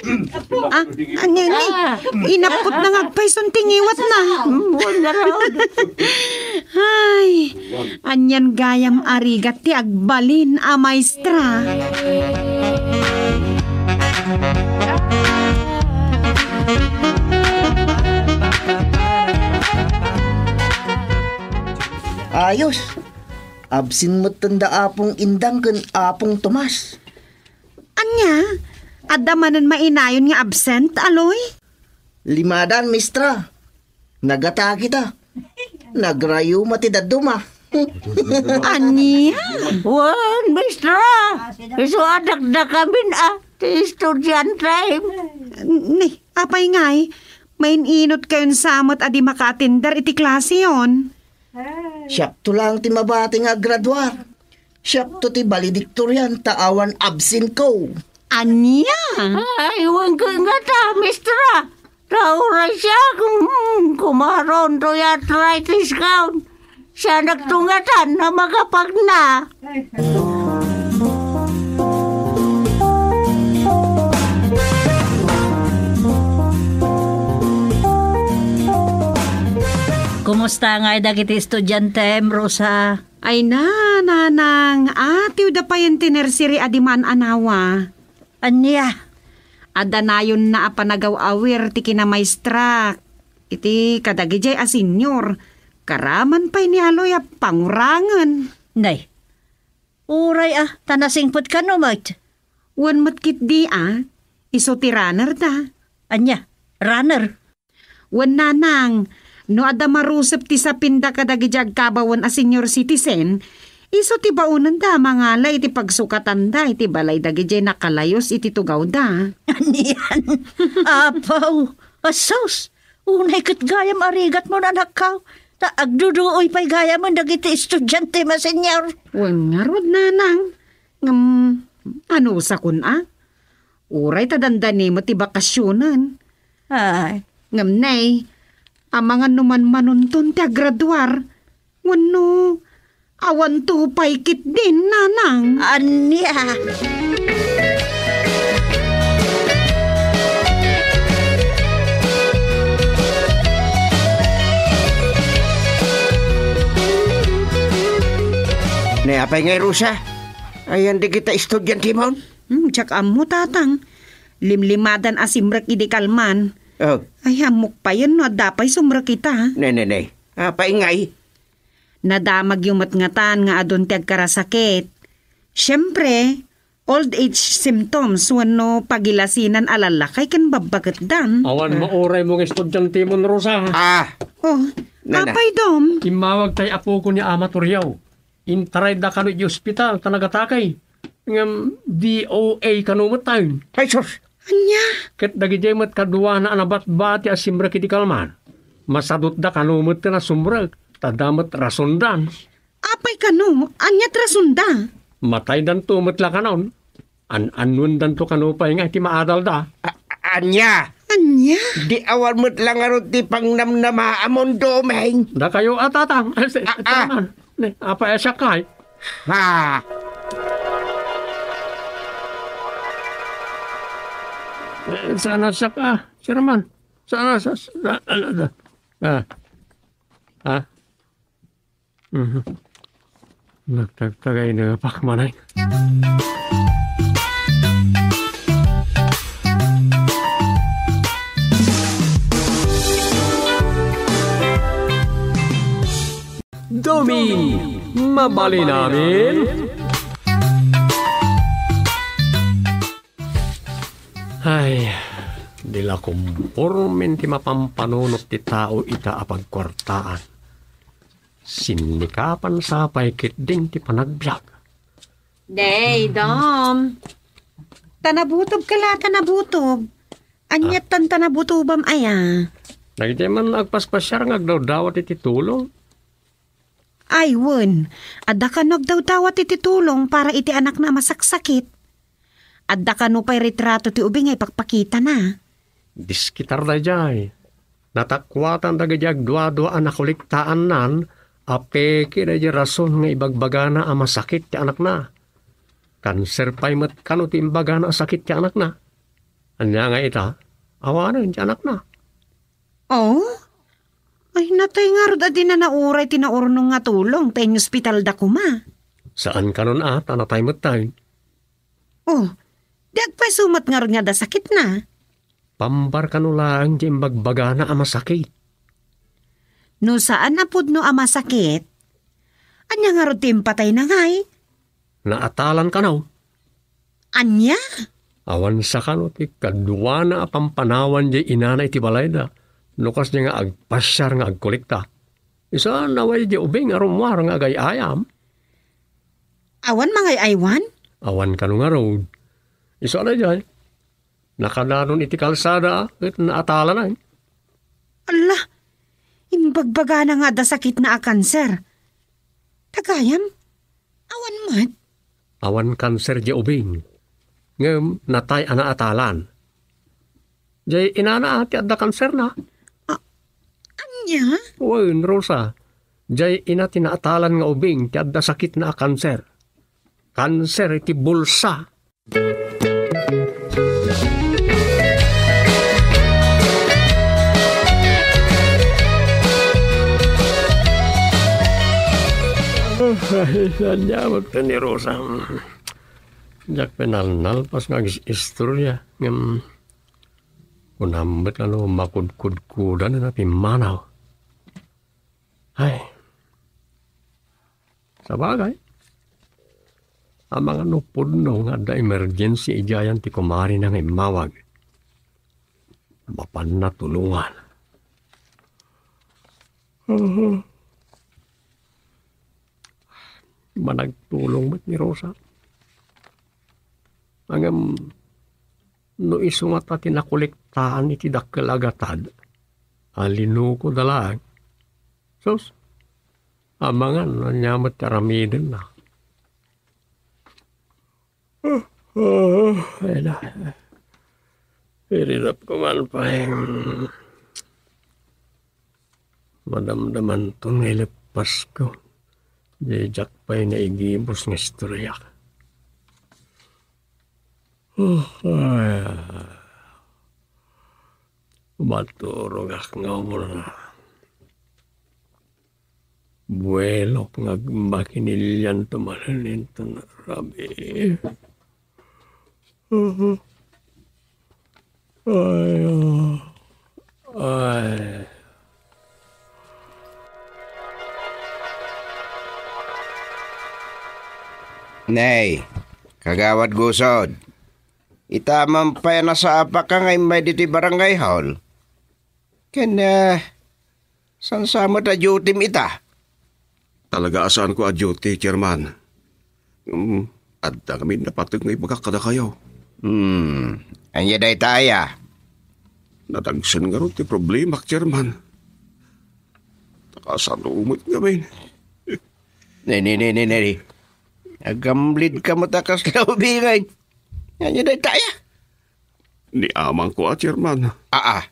Ah, ania ni? Ah. Inappot na nga agpayson ti ngiwatna. Hmm, wala raw. Ay, anian gayam a rigat ti agbalin a maestra. Ayos. Absent metten da Apong Indang ken Apong Tomas. Ania? Adda manen mainayon nga absent, Aloy? Limadan, Mistra. Nagatakita. Nagrayuma ti dadduma. Ania? Wen, Mistra. Isu a dakdakamin a ti estudiante. Ni, apay ngay, maininot kayon sa met a di makaatender iti klaseyon? Siakto lang ti mabati nga aggraduar. Siakto ti valedictorian ta awan absent ko. Ania? Ay, wen ket ngata, Mistra. Ta uray siak, mm, kumaron toy arthritis kaon. Siak nagtungatan a makapagna. Kumusta ngay dagiti estudiantem, Rosa? Ay na, nanang, atiwda payen ti nursery a di maan-anawa. Ania? Adda nayonna a panagaw-awir ti kinamaestrak iti kadagidiay a senior. Karaman pay ni Aloy a pangurangen. Nay, uray a, ta nasingpet kano met. Wen met ketdi a, isu ti runner da. Ania? Runner? Wen nanang, no adda marusep ti sapinda kadagiti agkabawen a senior citizen, isu ti baonenda a mangala iti pagsukatanda iti balay dagidiay nakalayus iti tugawda. Anian? Apo, asus! Unay ket gayam a rigatmo, anakko, ta agduduoy pay gayamen dagiti estudiante a senior. Wen ngarud, nanang. Ngem, anusakon a? Uray ta dandani met ti bakasionen. Ay. Ngem nay, amangan no manmanonton ti agraduar, wenno awanto pay ketdin, nanang. Ania? Ne, apay ngay, Rosa? Ayan dagita estudiantemon? Hmm, diak ammo, tatang. Limlimadan a simrek idi kalman. Oh. Ay, ammok payen no adda pay sumrek ita. Ne, ne, ne. Apay ngay? Nadamagyo met ngatan nga adun ti agkarasakit. Siempre, old age symptoms wenno pagilasinan a lallakay ken babbaketdan. Awan mauraymo nga estudiantemon, Rosa. Ah. Oh, Nana. Apay, Dom? Immawag tay apoko ni Ama Toriaw. Intarayda kano iti ospital ta nagatakay. Ngem D O A kano met tayon. Ay, sus! Ania? Ket dagidiay met kaduana a nabatbati a simrek iti kalman. Masadutda kano met ti nasumrek, ta adda met rasondan. Apay kano? Ania ti rasonda? Mataydanto met la kanon. An-annuendanto kano pay nga iti maadalda. A-, ania? Ania? Di awan met la ngarud ti pangnamnamaamon, Domeng. Dakayo a tatang. Ah, ah. Ne, apay a siak kay? Ha? Eh, saan a siak a, Sherman? Saan a, sa, sa, ala, da. Ah. Ha? Mhm. Nagtagtagay na pakmanay. Doming, mabalin amin? Ay, di Nakumpormen ti mapampanunot ti tao ita a pagkuartaan. Sinnikapan sa pay ketdin ti panagbiag. Nay, Dom. Tanabutob ka la, tanabutob. Aniat tan tanabutobam aya? Dagiti man agpaspasiar nga agdawdawat iti tulong. Ay, wen. Adda kano agdawdawat iti tulong para iti anakna a masaksakit? Adda kano pay retrato ti ubing nga ipakpakitana? Diskitar daydiay. Natakuatan dagiti agduadua a nakolektaannan a peke daydiay rason nga ibagbagana a masakit ti anakna. Kanser pay met kano ti imbagana a sakit ti anakna. Ania nga ita, awanen ti anakna. Oh? Ay, natay ngarud a dina nauray ti naurnong nga tulong ta inospitalda koma. Saan kanon a, ta natay met tay. Oh, di agpayso met ngarud nga adda sakitna? Pambar kano laeng ti imbagbagana a masakit. No saan a pudno a masakit, ania ngarud ti impatayna ngay? Naatalan kano. Ania? Awan sa kano ti kaduana a pampanawan diay inana iti balayda, no kasdiay nga agpasiar nga agkolekta. Isu a naway diay ubing a rummuar nga agay-ayam. Awan mangay-aywan? Awan kano ngarud. Isu a daydiay. Nakadanon iti kalsada ket naatalan. Alla, imbagbagana nga adda sakitna a kanser. Tagayam, awan met? Awan kanser diay ubing. Ngem natay a naatalan. Diay inana ti adda kanserna. A-, ania? Wen, Rosa. Diay ina ti naatalan nga ubing ti adda sakitna a kanser. Kanser iti bulsa. Ay, ania met ni Rosa. Diak pinalnalpas nga agis-istorya. Ngem, kunam met a no makudkudkudan a pimmanaw. Ay. Sabagay, amangan no pudno nga adda emergency idiayan ti kumarina nga immawag. Mapanna tulongan. Managtulong met ni Rosa. Ngem, no isu ngata ti nakolektaan iti dakkel a gatad, a linukoda laeng. Sus, amangan no ania met ti aramidenna. Ah, ah, ay na. Irirap ko man pay. Madamdamanton nga ileppasko. Diak pay naigibus nga istoryak. Oh, ay. Maturogak nga umuna. Buelok nga agmakinilian tumanen inton rabii. Ay, ah. Ay. Nay, Kagawad Gusod. Ita man pay a nasapaka nga immay ditoy barangay hall. Ken, eh, saan sa met a duty-m ita? Talaga a saanko a duty, Chairman. Hmm, adda ngamin napateg nga ibagak kadakayo. Hmm, ania dayta aya? Nadagsen ngarud ti problemak, Chairman. Ta kasano met ngamin? Ne, ne, ne, ne, ne. Agamlid ka met a kasla ubingay. Ania dayta aya? Ni amangko a, Chairman. Aa.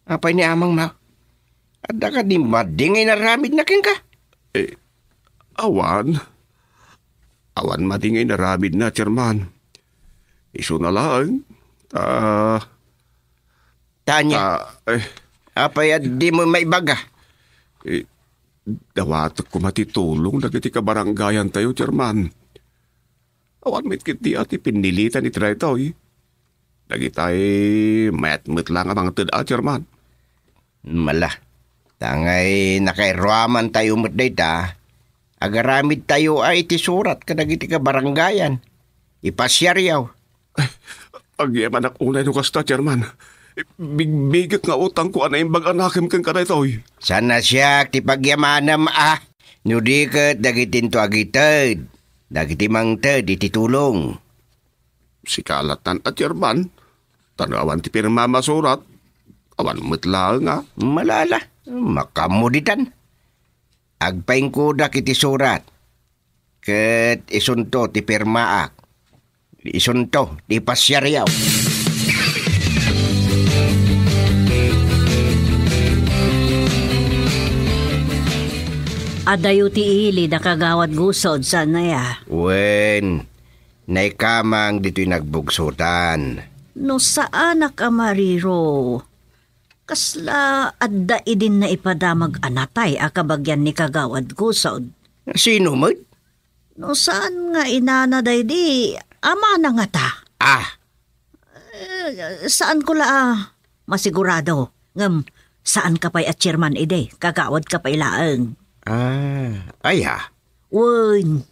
Apay ni amangmo? Adda kadi madi nga inaramidna kenka? Eh, awan. Awan madi nga inaramidna, Chairman. Isuna laeng, ta, Ta ania? Ta, eh. Apay a dimo maibaga? Eh, dawatek koma ti tulong dagiti kabaranggayantayo, Chairman. Awan met ketdi a ti pinnilitan iti daytoy. Dagitay mayat met la nga mangted a, Chairman. Mala. Tangay nakairuamantayo met dayta. Agaramidtayo a iti surat kadagiti kabaranggayan. Ipasiaryo. Agyamanak unay no kasta, Chairman. Bigbigek nga utangko a naimbag a nakem kenka daytoy. Saan a siak ti pagyamanem a, no di ket dagitinto agited, dagiti mangted iti tulong. Sika lattan a chairman, ta no awan ti pirma masurat, awan met laeng a. Malala, makaammo ditan. Agpaingkodak iti surat, ket isunto ti pirmaak. Isunto ti pasiaryo. Adayo ti ili da Kagawad Gusod, saan aya? Wen, naikamang ditoy nagbugsotan. No saanak a mariro, kasla adda idin naipadamag a natay a kabagian ni Kagawad Gusod. Sino met? No saan nga inana daydi, amana ngata? Ah. Eh, saan ko la a masigurado. Ngem, saan ka pay a chairman idi, kagawad ka pay laeng. Ah, aya? Wen.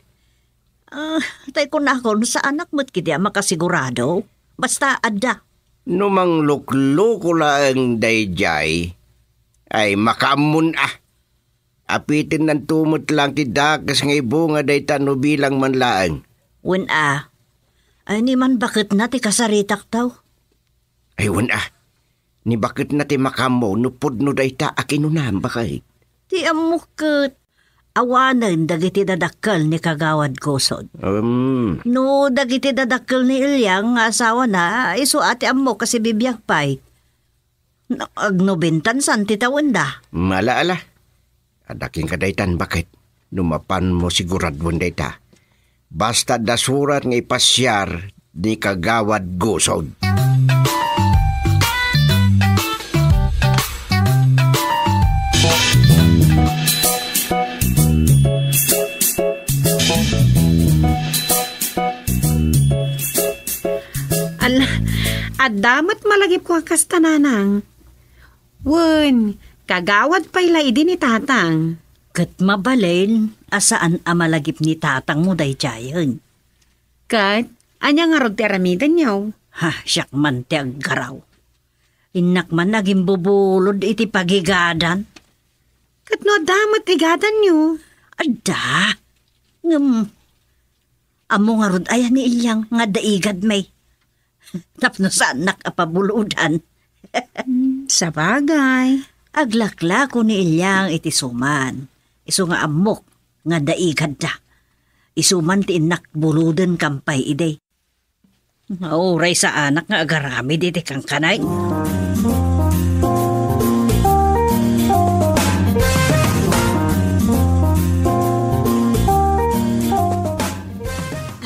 Ah, tay kunakon, saanak met kidi a makasigurado. Basta adda. No manglukloko laeng daydiay, ay makaammon a. Apitennanto met laeng ti dakes nga ibunga dayta no bilang man laeng. Wen a. Ay, ni man baketna ti kasaritak taw. Ay, wen a. Ni baketna ti makaammo no pudno dayta a kinunam, baket. Ti ammok ket awanen dagiti dadakkel ni Kagawad Gusod. Um. No dagiti dadakkel ni Ilyang nga asawana, isu a ti ammok a sibibiag pay. Nakaagnubentan san ti tawenda. Ala, ala. Adda kenka daytan, baket. No mapanmo siguraduen dayta. Basta adda surat nga ipasiar ni Kagawad Gusod. Ala, adda met malagipko a kasta, nanang. Wen, kagawad pay la idi ni tatang. Ket mabalin a saan a malagip ni tatangmo daydiayen. Ket, ania ngarud ti aramidenyo? Ha, siak man ti aggaraw. Innak man agimbubulod iti pagigadan. Ket no adda met igadanyo? Adda. Ngem, ammo ngarud aya ni Ilyang nga adda igadmi. Tapno saannak a pabulodan. Hmm, sabagay. Aglaklako ni Ilyang iti suman. Isu nga ammok nga adda igadda. Isu man ti innak buloden kampay idi. Nga uray saanak nga agaramid iti kankanay.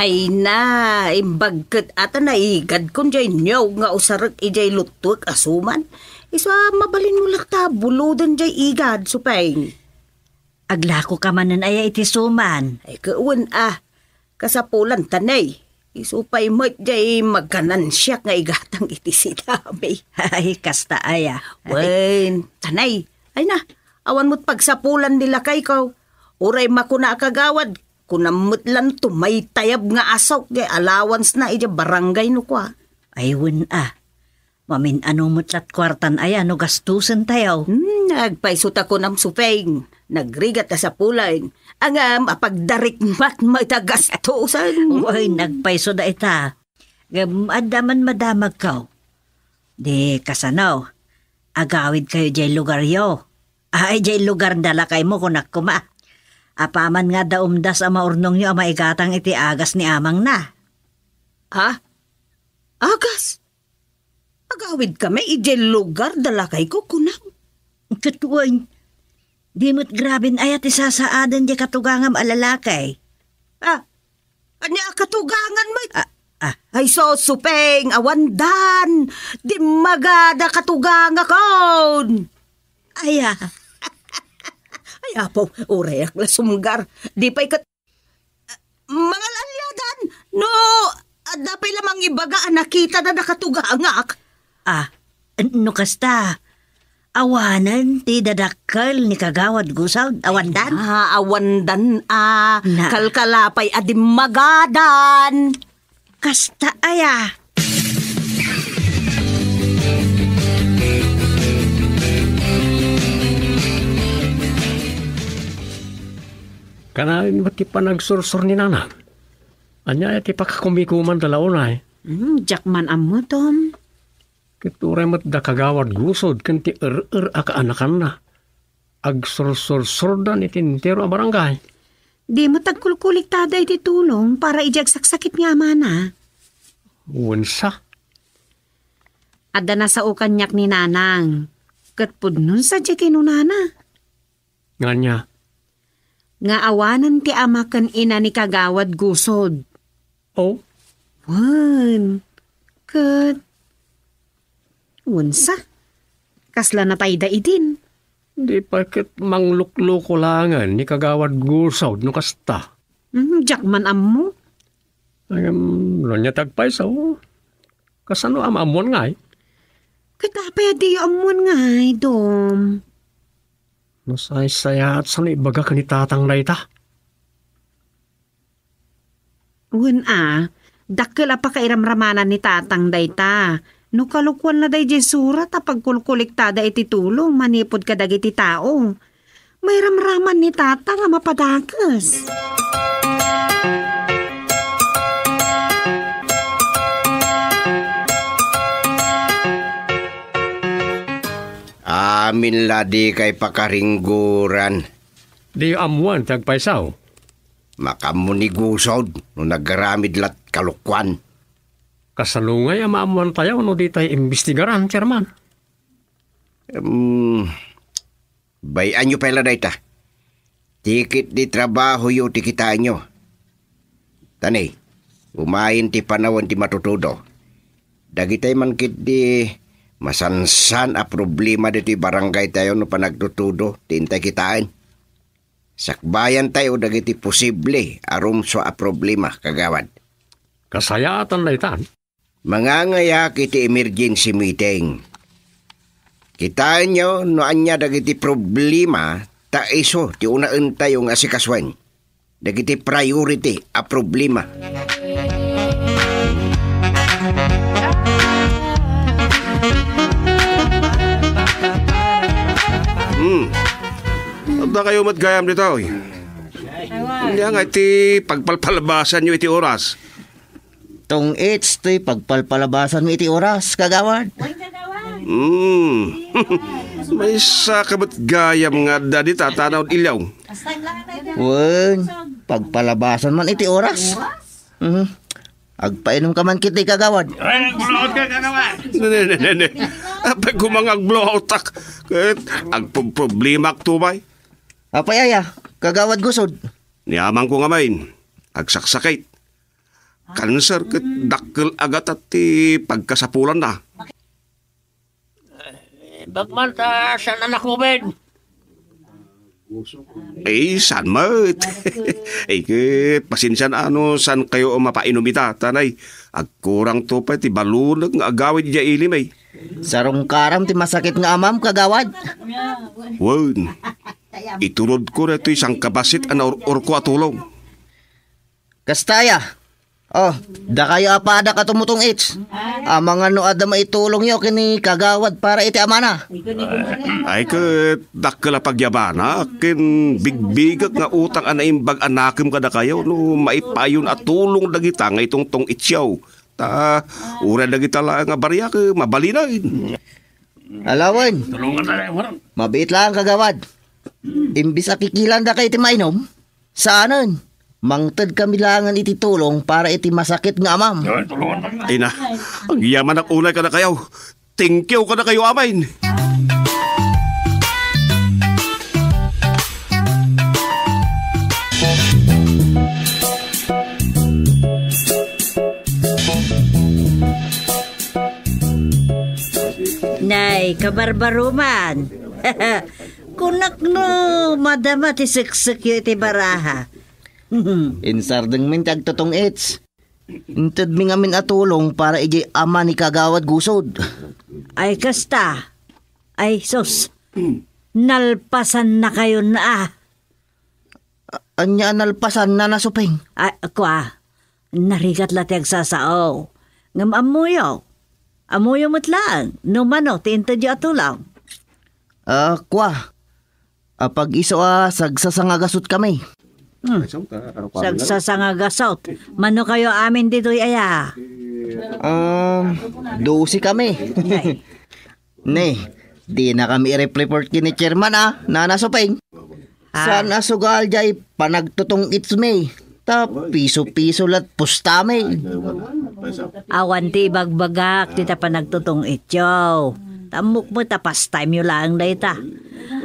Ay na, imbag ket ata naigadkon jay niyog nga usarek ijay luttuek a suman. Isu a mabalinmo lakta buloden jay igad, Supeng. Aglakoka manen aya iti suman? Ay, ket wen a. Kasapulan ta, nay. Isu pay met jay maganansiak nga igatang iti sidami. Ay, kasta aya. Wen, ta, nay. Ay na, awan met pagsapulan ni lakayko. Uray makuna a kagawad, kunam met lanto maytayab nga asawk jay allowance na ijay barangay no kua. Ay, wen a. Mamin-ano met lat kuartan aya no gastusen tayo. Hmm, agpayso ta kunam, Supeng. Nagrigat a sapulan. Ngem a pagdarikmat met a gastusen. Uy, nagpayso da ita. Ngem adda man madamagko. Di kasano? Agawid kayo jay lugaryo. Ay, jay lugar da lakaymo, kunak koma. Apaman nga adda umdas a maurnongyo a maigatang iti agas ni amangna. Ha? Agas? Agawid kami idiay lugar da lakayko, kunam. Ket wen, di met graben aya ti sasaaden diay katugangam a lalaki. Ah, ania a katugangan met? Ah, ah. Ay, sus, Supeng, awandan. Dimmagada katugangakon. Aya. Ay, apo, urayak la sumgar. Di pay ket Mangal-aliadan no adda pay la mangibaga a nakitada da katugangak. Ah, no kasta, awanen ti dadakkel ni Kagawad Gusod, awandan? Ah, awandan, ah. Na. Kalkalapay a dimmagadan. Kasta aya. Kanayon met ti panagsursor ni Nanang. Ania ti pakakumikuman da la unay? Hmm, diak man ammo, Dom. Ket uray met da Kagawad Gusod ken ti er-er a kaanakanna, agsursursordan iti entero a barangay. Di met agkulkuliktada iti tulong para iti agsaksakit nga amana. Wen sa. Adda nasao kaniak ni Nanang, ket pudno sa ti kinunana. Ngania? Nga awanen ti ama ken ina ni Kagawad Gusod. Oh? Wen. Ket, wen sa. Kasla natayda idin. Di pay ket manglukloko laengen ni Kagawad Gusod no kasta. Hmm, diak man ammo. Ngem, no ania ti agpayso, kasano a maammuan ngay? Ket apay a diyo ammuan ngay, Dom? Nasaysayaat sano ibaga ken ni Tatang dayta? Wen a, dakkel a pakairamramanan ni Tatang dayta. No kalokuanna daydiay surat a pagkulkuliktada iti tulong manipud kadagiti tao, mairamraman ni Tatang a mapadakes. Amin la dikay pakaringguran. Diyo ammuan ti agpayso? Makaammo ni Gusod no nagaramid la't kalokuan. Kasano ngay a maammuantayo no ditay imbestigaran, Chairman? Em, bay-anyo pay la dayta. Ti ketdi trabahoyo ti kitaenyo. Tani, umayen ti panawen ti matutudo. Dagitay man ketdi masansan a problema ditoy barangaytayo no panagtutudo ti intay kitaen. Sakbayantayo dagiti posible a rumsua a problema, kagawad. Kasayaatan daytan. Mangangayak iti emergency meeting. Kitaenyo no ania dagiti problema ta isu ti unaentayo nga asikasoen. Dagiti priority a problema. Hmm. Adda kayo met gayam ditoy. Ania nga iti pagpalpalabasanyo iti oras? Tong-its toy pagpalpalabasanmi iti oras, kagawad. Hmm. Maysa ka met gayam nga adda dita, tanaw, Ilyaw. Wen, pagpalabasan man iti oras. Mhm. Agpainom ka man ketdi, kagawad. Ay, nag-blowout ka, kagawad. Ne, ne, ne, ne, ne. Apay koma nga ag-blowout-ak? Ket agproblemaak to pay. Apay aya, kagawad Gusod? Ni amangko ngamin, agsaksakit. Kanser ket dakkel a gatat ti pagkasapulanna. Bakman ta saan a nakubed? Eh, saan met? Eh, ket pasensiaan no saan kayo mapainom ita, tanay. Agkurang to pay ti balunek nga agawid idiay ilim, eh. Sarungkaram ti masakit nga amam, kagawad. Wen, itulodko daytoy sangkabassit a naur-urko a tulong. Kasta aya? Oh, dakayo a pada ket tumutong-its. Amangan no adda maitulongyo ken ni kagawad para iti amana. Ay, ket dakkel a pagyabana ken bigbigek nga utang a naimbag a nakem kadakayo no maipayon a tulong dagita nga itungtong-itsyo. Ta, uray dagita laeng a bariak, mabalinen. Alawen. Tulungan na lang, Warang. Mabiit lang, kagawad. Imbis a kikilandakayo iti mainom, saanen. Mangted kami laengen iti tulong para iti masakit nga amam. Ay, tulungan na lang. Ay na, agyamanak unay kadakayo. Thank you kadakayo, amin. Nay, kabarbaruman. Kunak no madama ti seksekyo iti baraha. Insardengmin ti agtutong-its. Intedmi ngamin a tulong para idiay ama ni Kagawad Gusod. Ay, kasta. Ay, sus. Nalpasannakayon a. A-, ania a nalpasanna, Nasuping? Ay, kua, narigat la ti agsasao. Ngem ammoyo. Ammoyo met laeng no mano ti intedyo a tulong. Ah, kua, apag-isu a sagsasangagasutkami. Hmm. Sagsasangagasot. Mano kayo amin ditoy aya? Um, dose kami. Ne, di na kami i-report ken ni chairman, a, Nana Suping. Ah. Saan a sugal jay panagtutong-its mi? Ta piso-piso lat pusta mi. Awan ti ibagbagak ti ta panagtutong-ityo. Tammok met a pastime yo laeng dayta.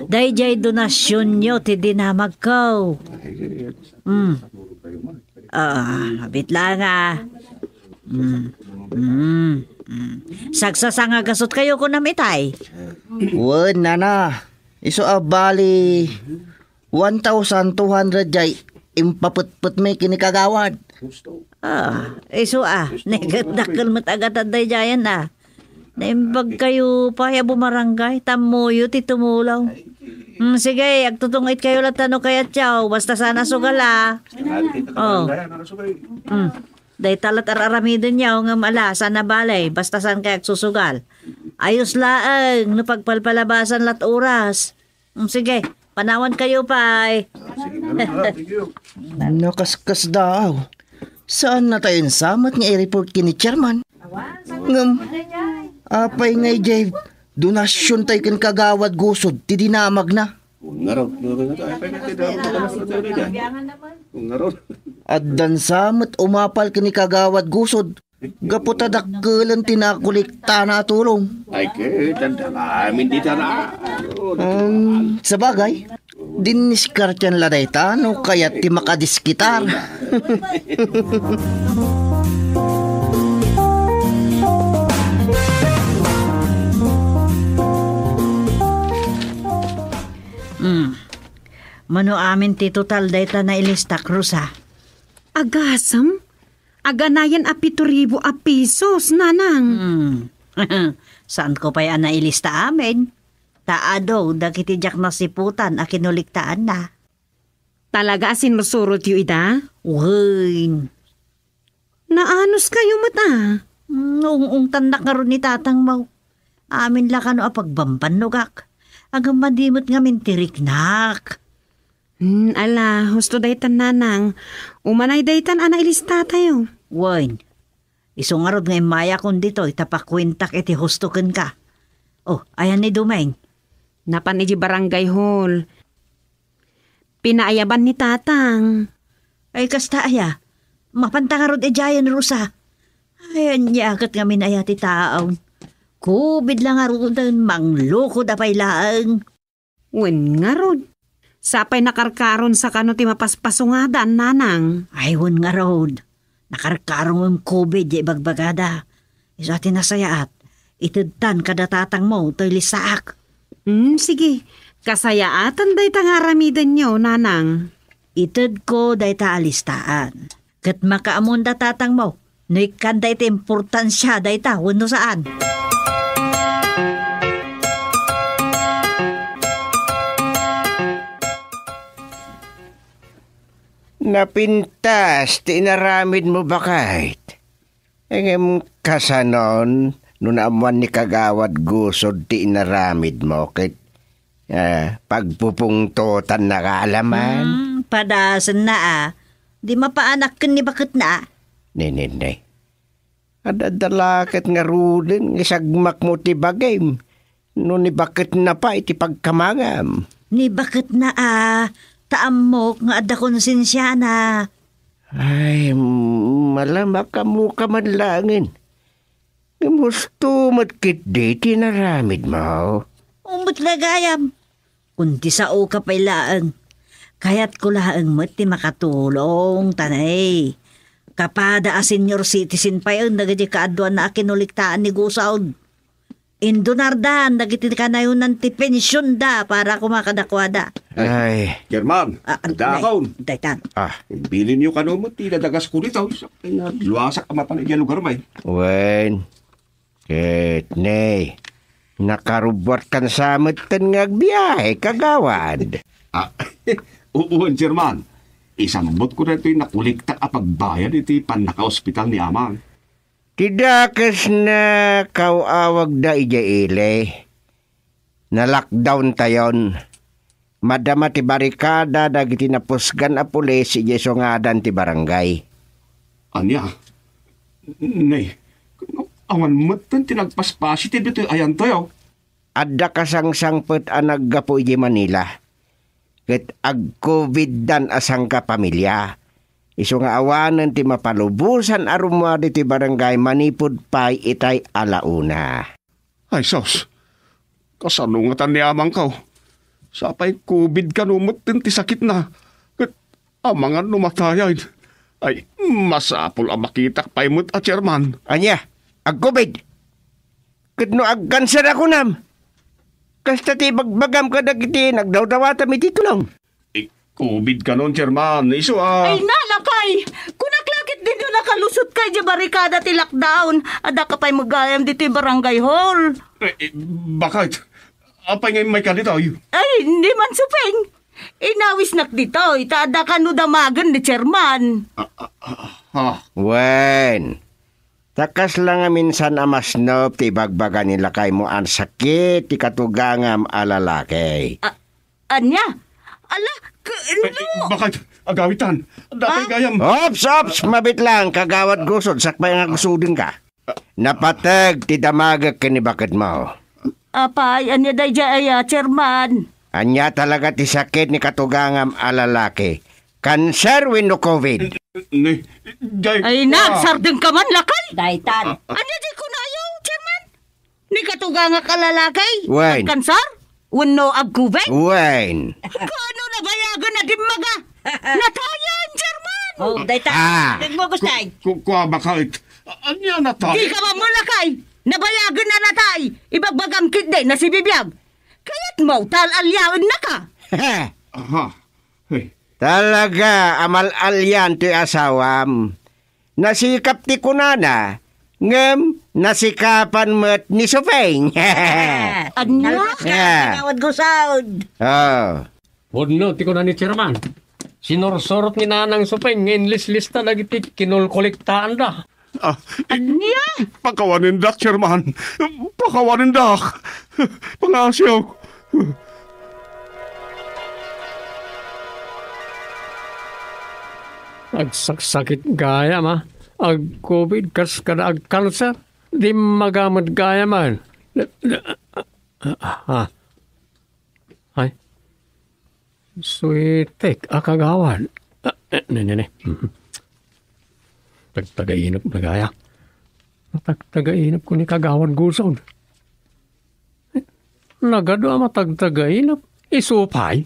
Dayjay donasyonyo ti dinamagko. Hmm. Ah, abit lang, a. Hmm. Hmm. Hmm. Sagsasangagasot kayo kunam itay? Wen, nana. Isu a bali one thousand two hundred jay impapetpet mi ken ni kagawad. Ah, isu a, naigdakkel met a gatad dayjayen a. Naimbag kayo pay a bumarangay, tammoyo ti tumulong. Hmm, sige, agtutong-it kayo latta no kayatyo, basta saan a sugal a. Oh. Hmm. Dayta lat ar-aramidenyo, ngem ala, saan a bale, basta saan kayo agsusugal. Ayos laeng no pagpalpalabasan lat oras. Mm, sige, panawan kayo pay. Nakaskasdaaw. Saan na tayo insamat nga i-report ken ni chairman? Ngem, apay nga idiay donasyon tayo ken kagawad Gusod ti dinamagna? Nga raw, nga raw, nga raw, ay, pwede tayo dapat na tayo na dyan. Nga raw. Addan sa met umapal ken ni kagawad Gusod. Gapu ta dakkelen ti nakulektana a tulong. Ay, ket, adda amin dita na. Um, sabagay, diniskartian la dayta no kayat ti makadiskitar. Hmm. Mano amin ti total dayta nailistak, Rosa? Agasem? Aganayan a pito ribu a pesos, nanang. Hmm. Saanko pay a nailista amin. Ta adu dagiti diak nasiputan a kinuliktaanna. Talaga a sinursurotyo ida? Wen. Naanos kayo met a? Hmm, ung-ungtannak ngarud ni tatangmo. Amin la kano a pagbambannogak. Agam madi met ngamin ti riknak. Hmm, ala, husto daytan, nanang. Umanay daytan a nailistatayo. Wen, isu ngarud nga immayakon ditoy ta pakuentak iti husto kenka. Oh, ayan ni Dumeng? Napan iti barangay hall. Pinaayaban ni tatang. Ay, kasta aya. Mapanta ngarud idiayen, Rosa. Ay, ania ket ngamin aya ti taaw. Covid la ngaruden, manglukod a pay laeng. Wen ngarud. Sapay nakarkaron sa kano ti mapaspasungada, nanang. Ay, wen ngarud. Nakarkaron ngem covid ya ibagbagada. Isu a ti nasayaat, itedtan kada tatangmo toy listaak. Hmm, sige. Kasayaatan dayta nga aramidenyo, nanang. Itedko dayta a listaan. Ket makaammoda tatangmo no ikkanda iti importansia dayta wenno saan. Napintas ti inaramidmo, baket. Ngem kasanon no naammoan ni Kagawad Gusod ti inaramidmo ket, ah, pagpupungtotanna nga alaman? Hmm, padasenna a. Di mapaanak ken ni baketna a. Nini, nini. Adda la ket ngaruden nga isagmakmo ti bagim no ni baketna pay ti pagkamangam. Ni baketna a, ta ammok nga adda konsensiana. Ay, m-, mala, makaammoka man laengen. Ngem husto met ketdi ti inaramidmo. Umot la gayam. Kundi saoka pay laeng. Kayatko laeng met ti makatulong, ta ne, kapada a senior citizen pay dagiti kaaduanna a kinuliktaan ni Gusod. Indonardan dagiti kanayonan ti pensionda para koma kadakuada. Ay. German, Ah, ah, dakon. Daytan. Ah. Bilinyo kano met ti dadagasko ditoy. Luasak a mapan idiay lugar, may. Wen. Ket ne, nakarubbuatkan sa metten nga agbiahe, kagawad. Ah, wen, German. Isambotko daytoy nakuliktak a pagbayad iti pannakaospital ni Amang. Ti dakes na kaw-awagda idiay ili. Na-lockdown tayon. Madama ti barikada dagiti napusgan a pulis idiay sungadan ti barangay. Ania? Ne, awan metten ti nagpaspasitib iti ayantayo. Adda kasangsangpet a naggapu idiay Manila, ket agcoviddan a sangkapamilia. Isu nga awanen ti mapalubosan a rummuar ditoy barangay manipud pay itay a la una. Ay, sus! Kasano ngatan ni amangko? Sapay covid kano metten ti sakitna. Ket amangan no matayen. Ay, masapul a makitak pay met a chairman. Ania? Agcovid? Ket no agkanser a kunam? Kasta ti ibagbagam kadagiti nagdawdawatam iti tulong. Covid kanon, chairman. Isu a Ay na, lakay! Kunak la ket dinto nakalusot kay di barikada ti lockdown. Adda ka pay met gayam ditoy barangay hall. Eh, eh, bakit? Apay nga immay ka ditoy? Ay, hindi man supeng. Inawisnak ditoy, ta adda kano damagen ni chairman. Ah, ah, ah, ah. Wen, ta kasla ngamin saan a masnop ti ibagbaga ni lakaymo a sakit ti katugangam a lalaki. Ah, ania? Ala, k-, Eh, eh, no. Bakit? Agawitan. Dati Ah? gayam. Ops, ops, mabit lang, kagawad gusod, sakbay nga gusudin ka. Napateg ti damagek ken ni baket mo. Apay, ania daydiay aya, chairman? Ania talaga ti sakit ni katugangam a lalaki? Kanser wenno covid? Ni, jay, Ay na, ah. sardeng ka man, lakay! Daytan. Ania di kunayo, chairman? Ni katugangak a lalaki? Wen. Agkanser? Wenno agcovid? Wen. Kaano nabayagen a dimmaga? Natayen, chairman! Oh, dayta. Ah. Dagmo, Gustay. Ku-, ku-, kua bakit? Ania natay? Di ka mamulakay! Nabayagen a natay! Ibagbagam ket di nasibibiag. Kayat mo, tal-aliaen naka. Aha. Hey. Talaga, amal-alian ti asawam. Nasikap ti kunana, ngem nasikapan met ni Supeng. Ania? Nalpas ka, Yeah. Kagawad Gusod. Oh. Pudno ti kuna ni Chairman. Sinursurot ni Nanang Supeng nga inlislista dagiti kinulkolektaanda. Ah, Ania? Pakawanindak, Chairman. Pakawanindak. Pangasiw. Agsaksakit gayam, a. Agcovid kas kada agkanser. Dimmaga met gayam, a. Ah, ah. Ay. Suitek a kagawad. Ah, eh, ne, ne, ne. Mhm. Tagtagainep na gaya. Tagtagainep ko ni Kagawad Gusod. Eh, nagadu a matagtagainep. Isu pay.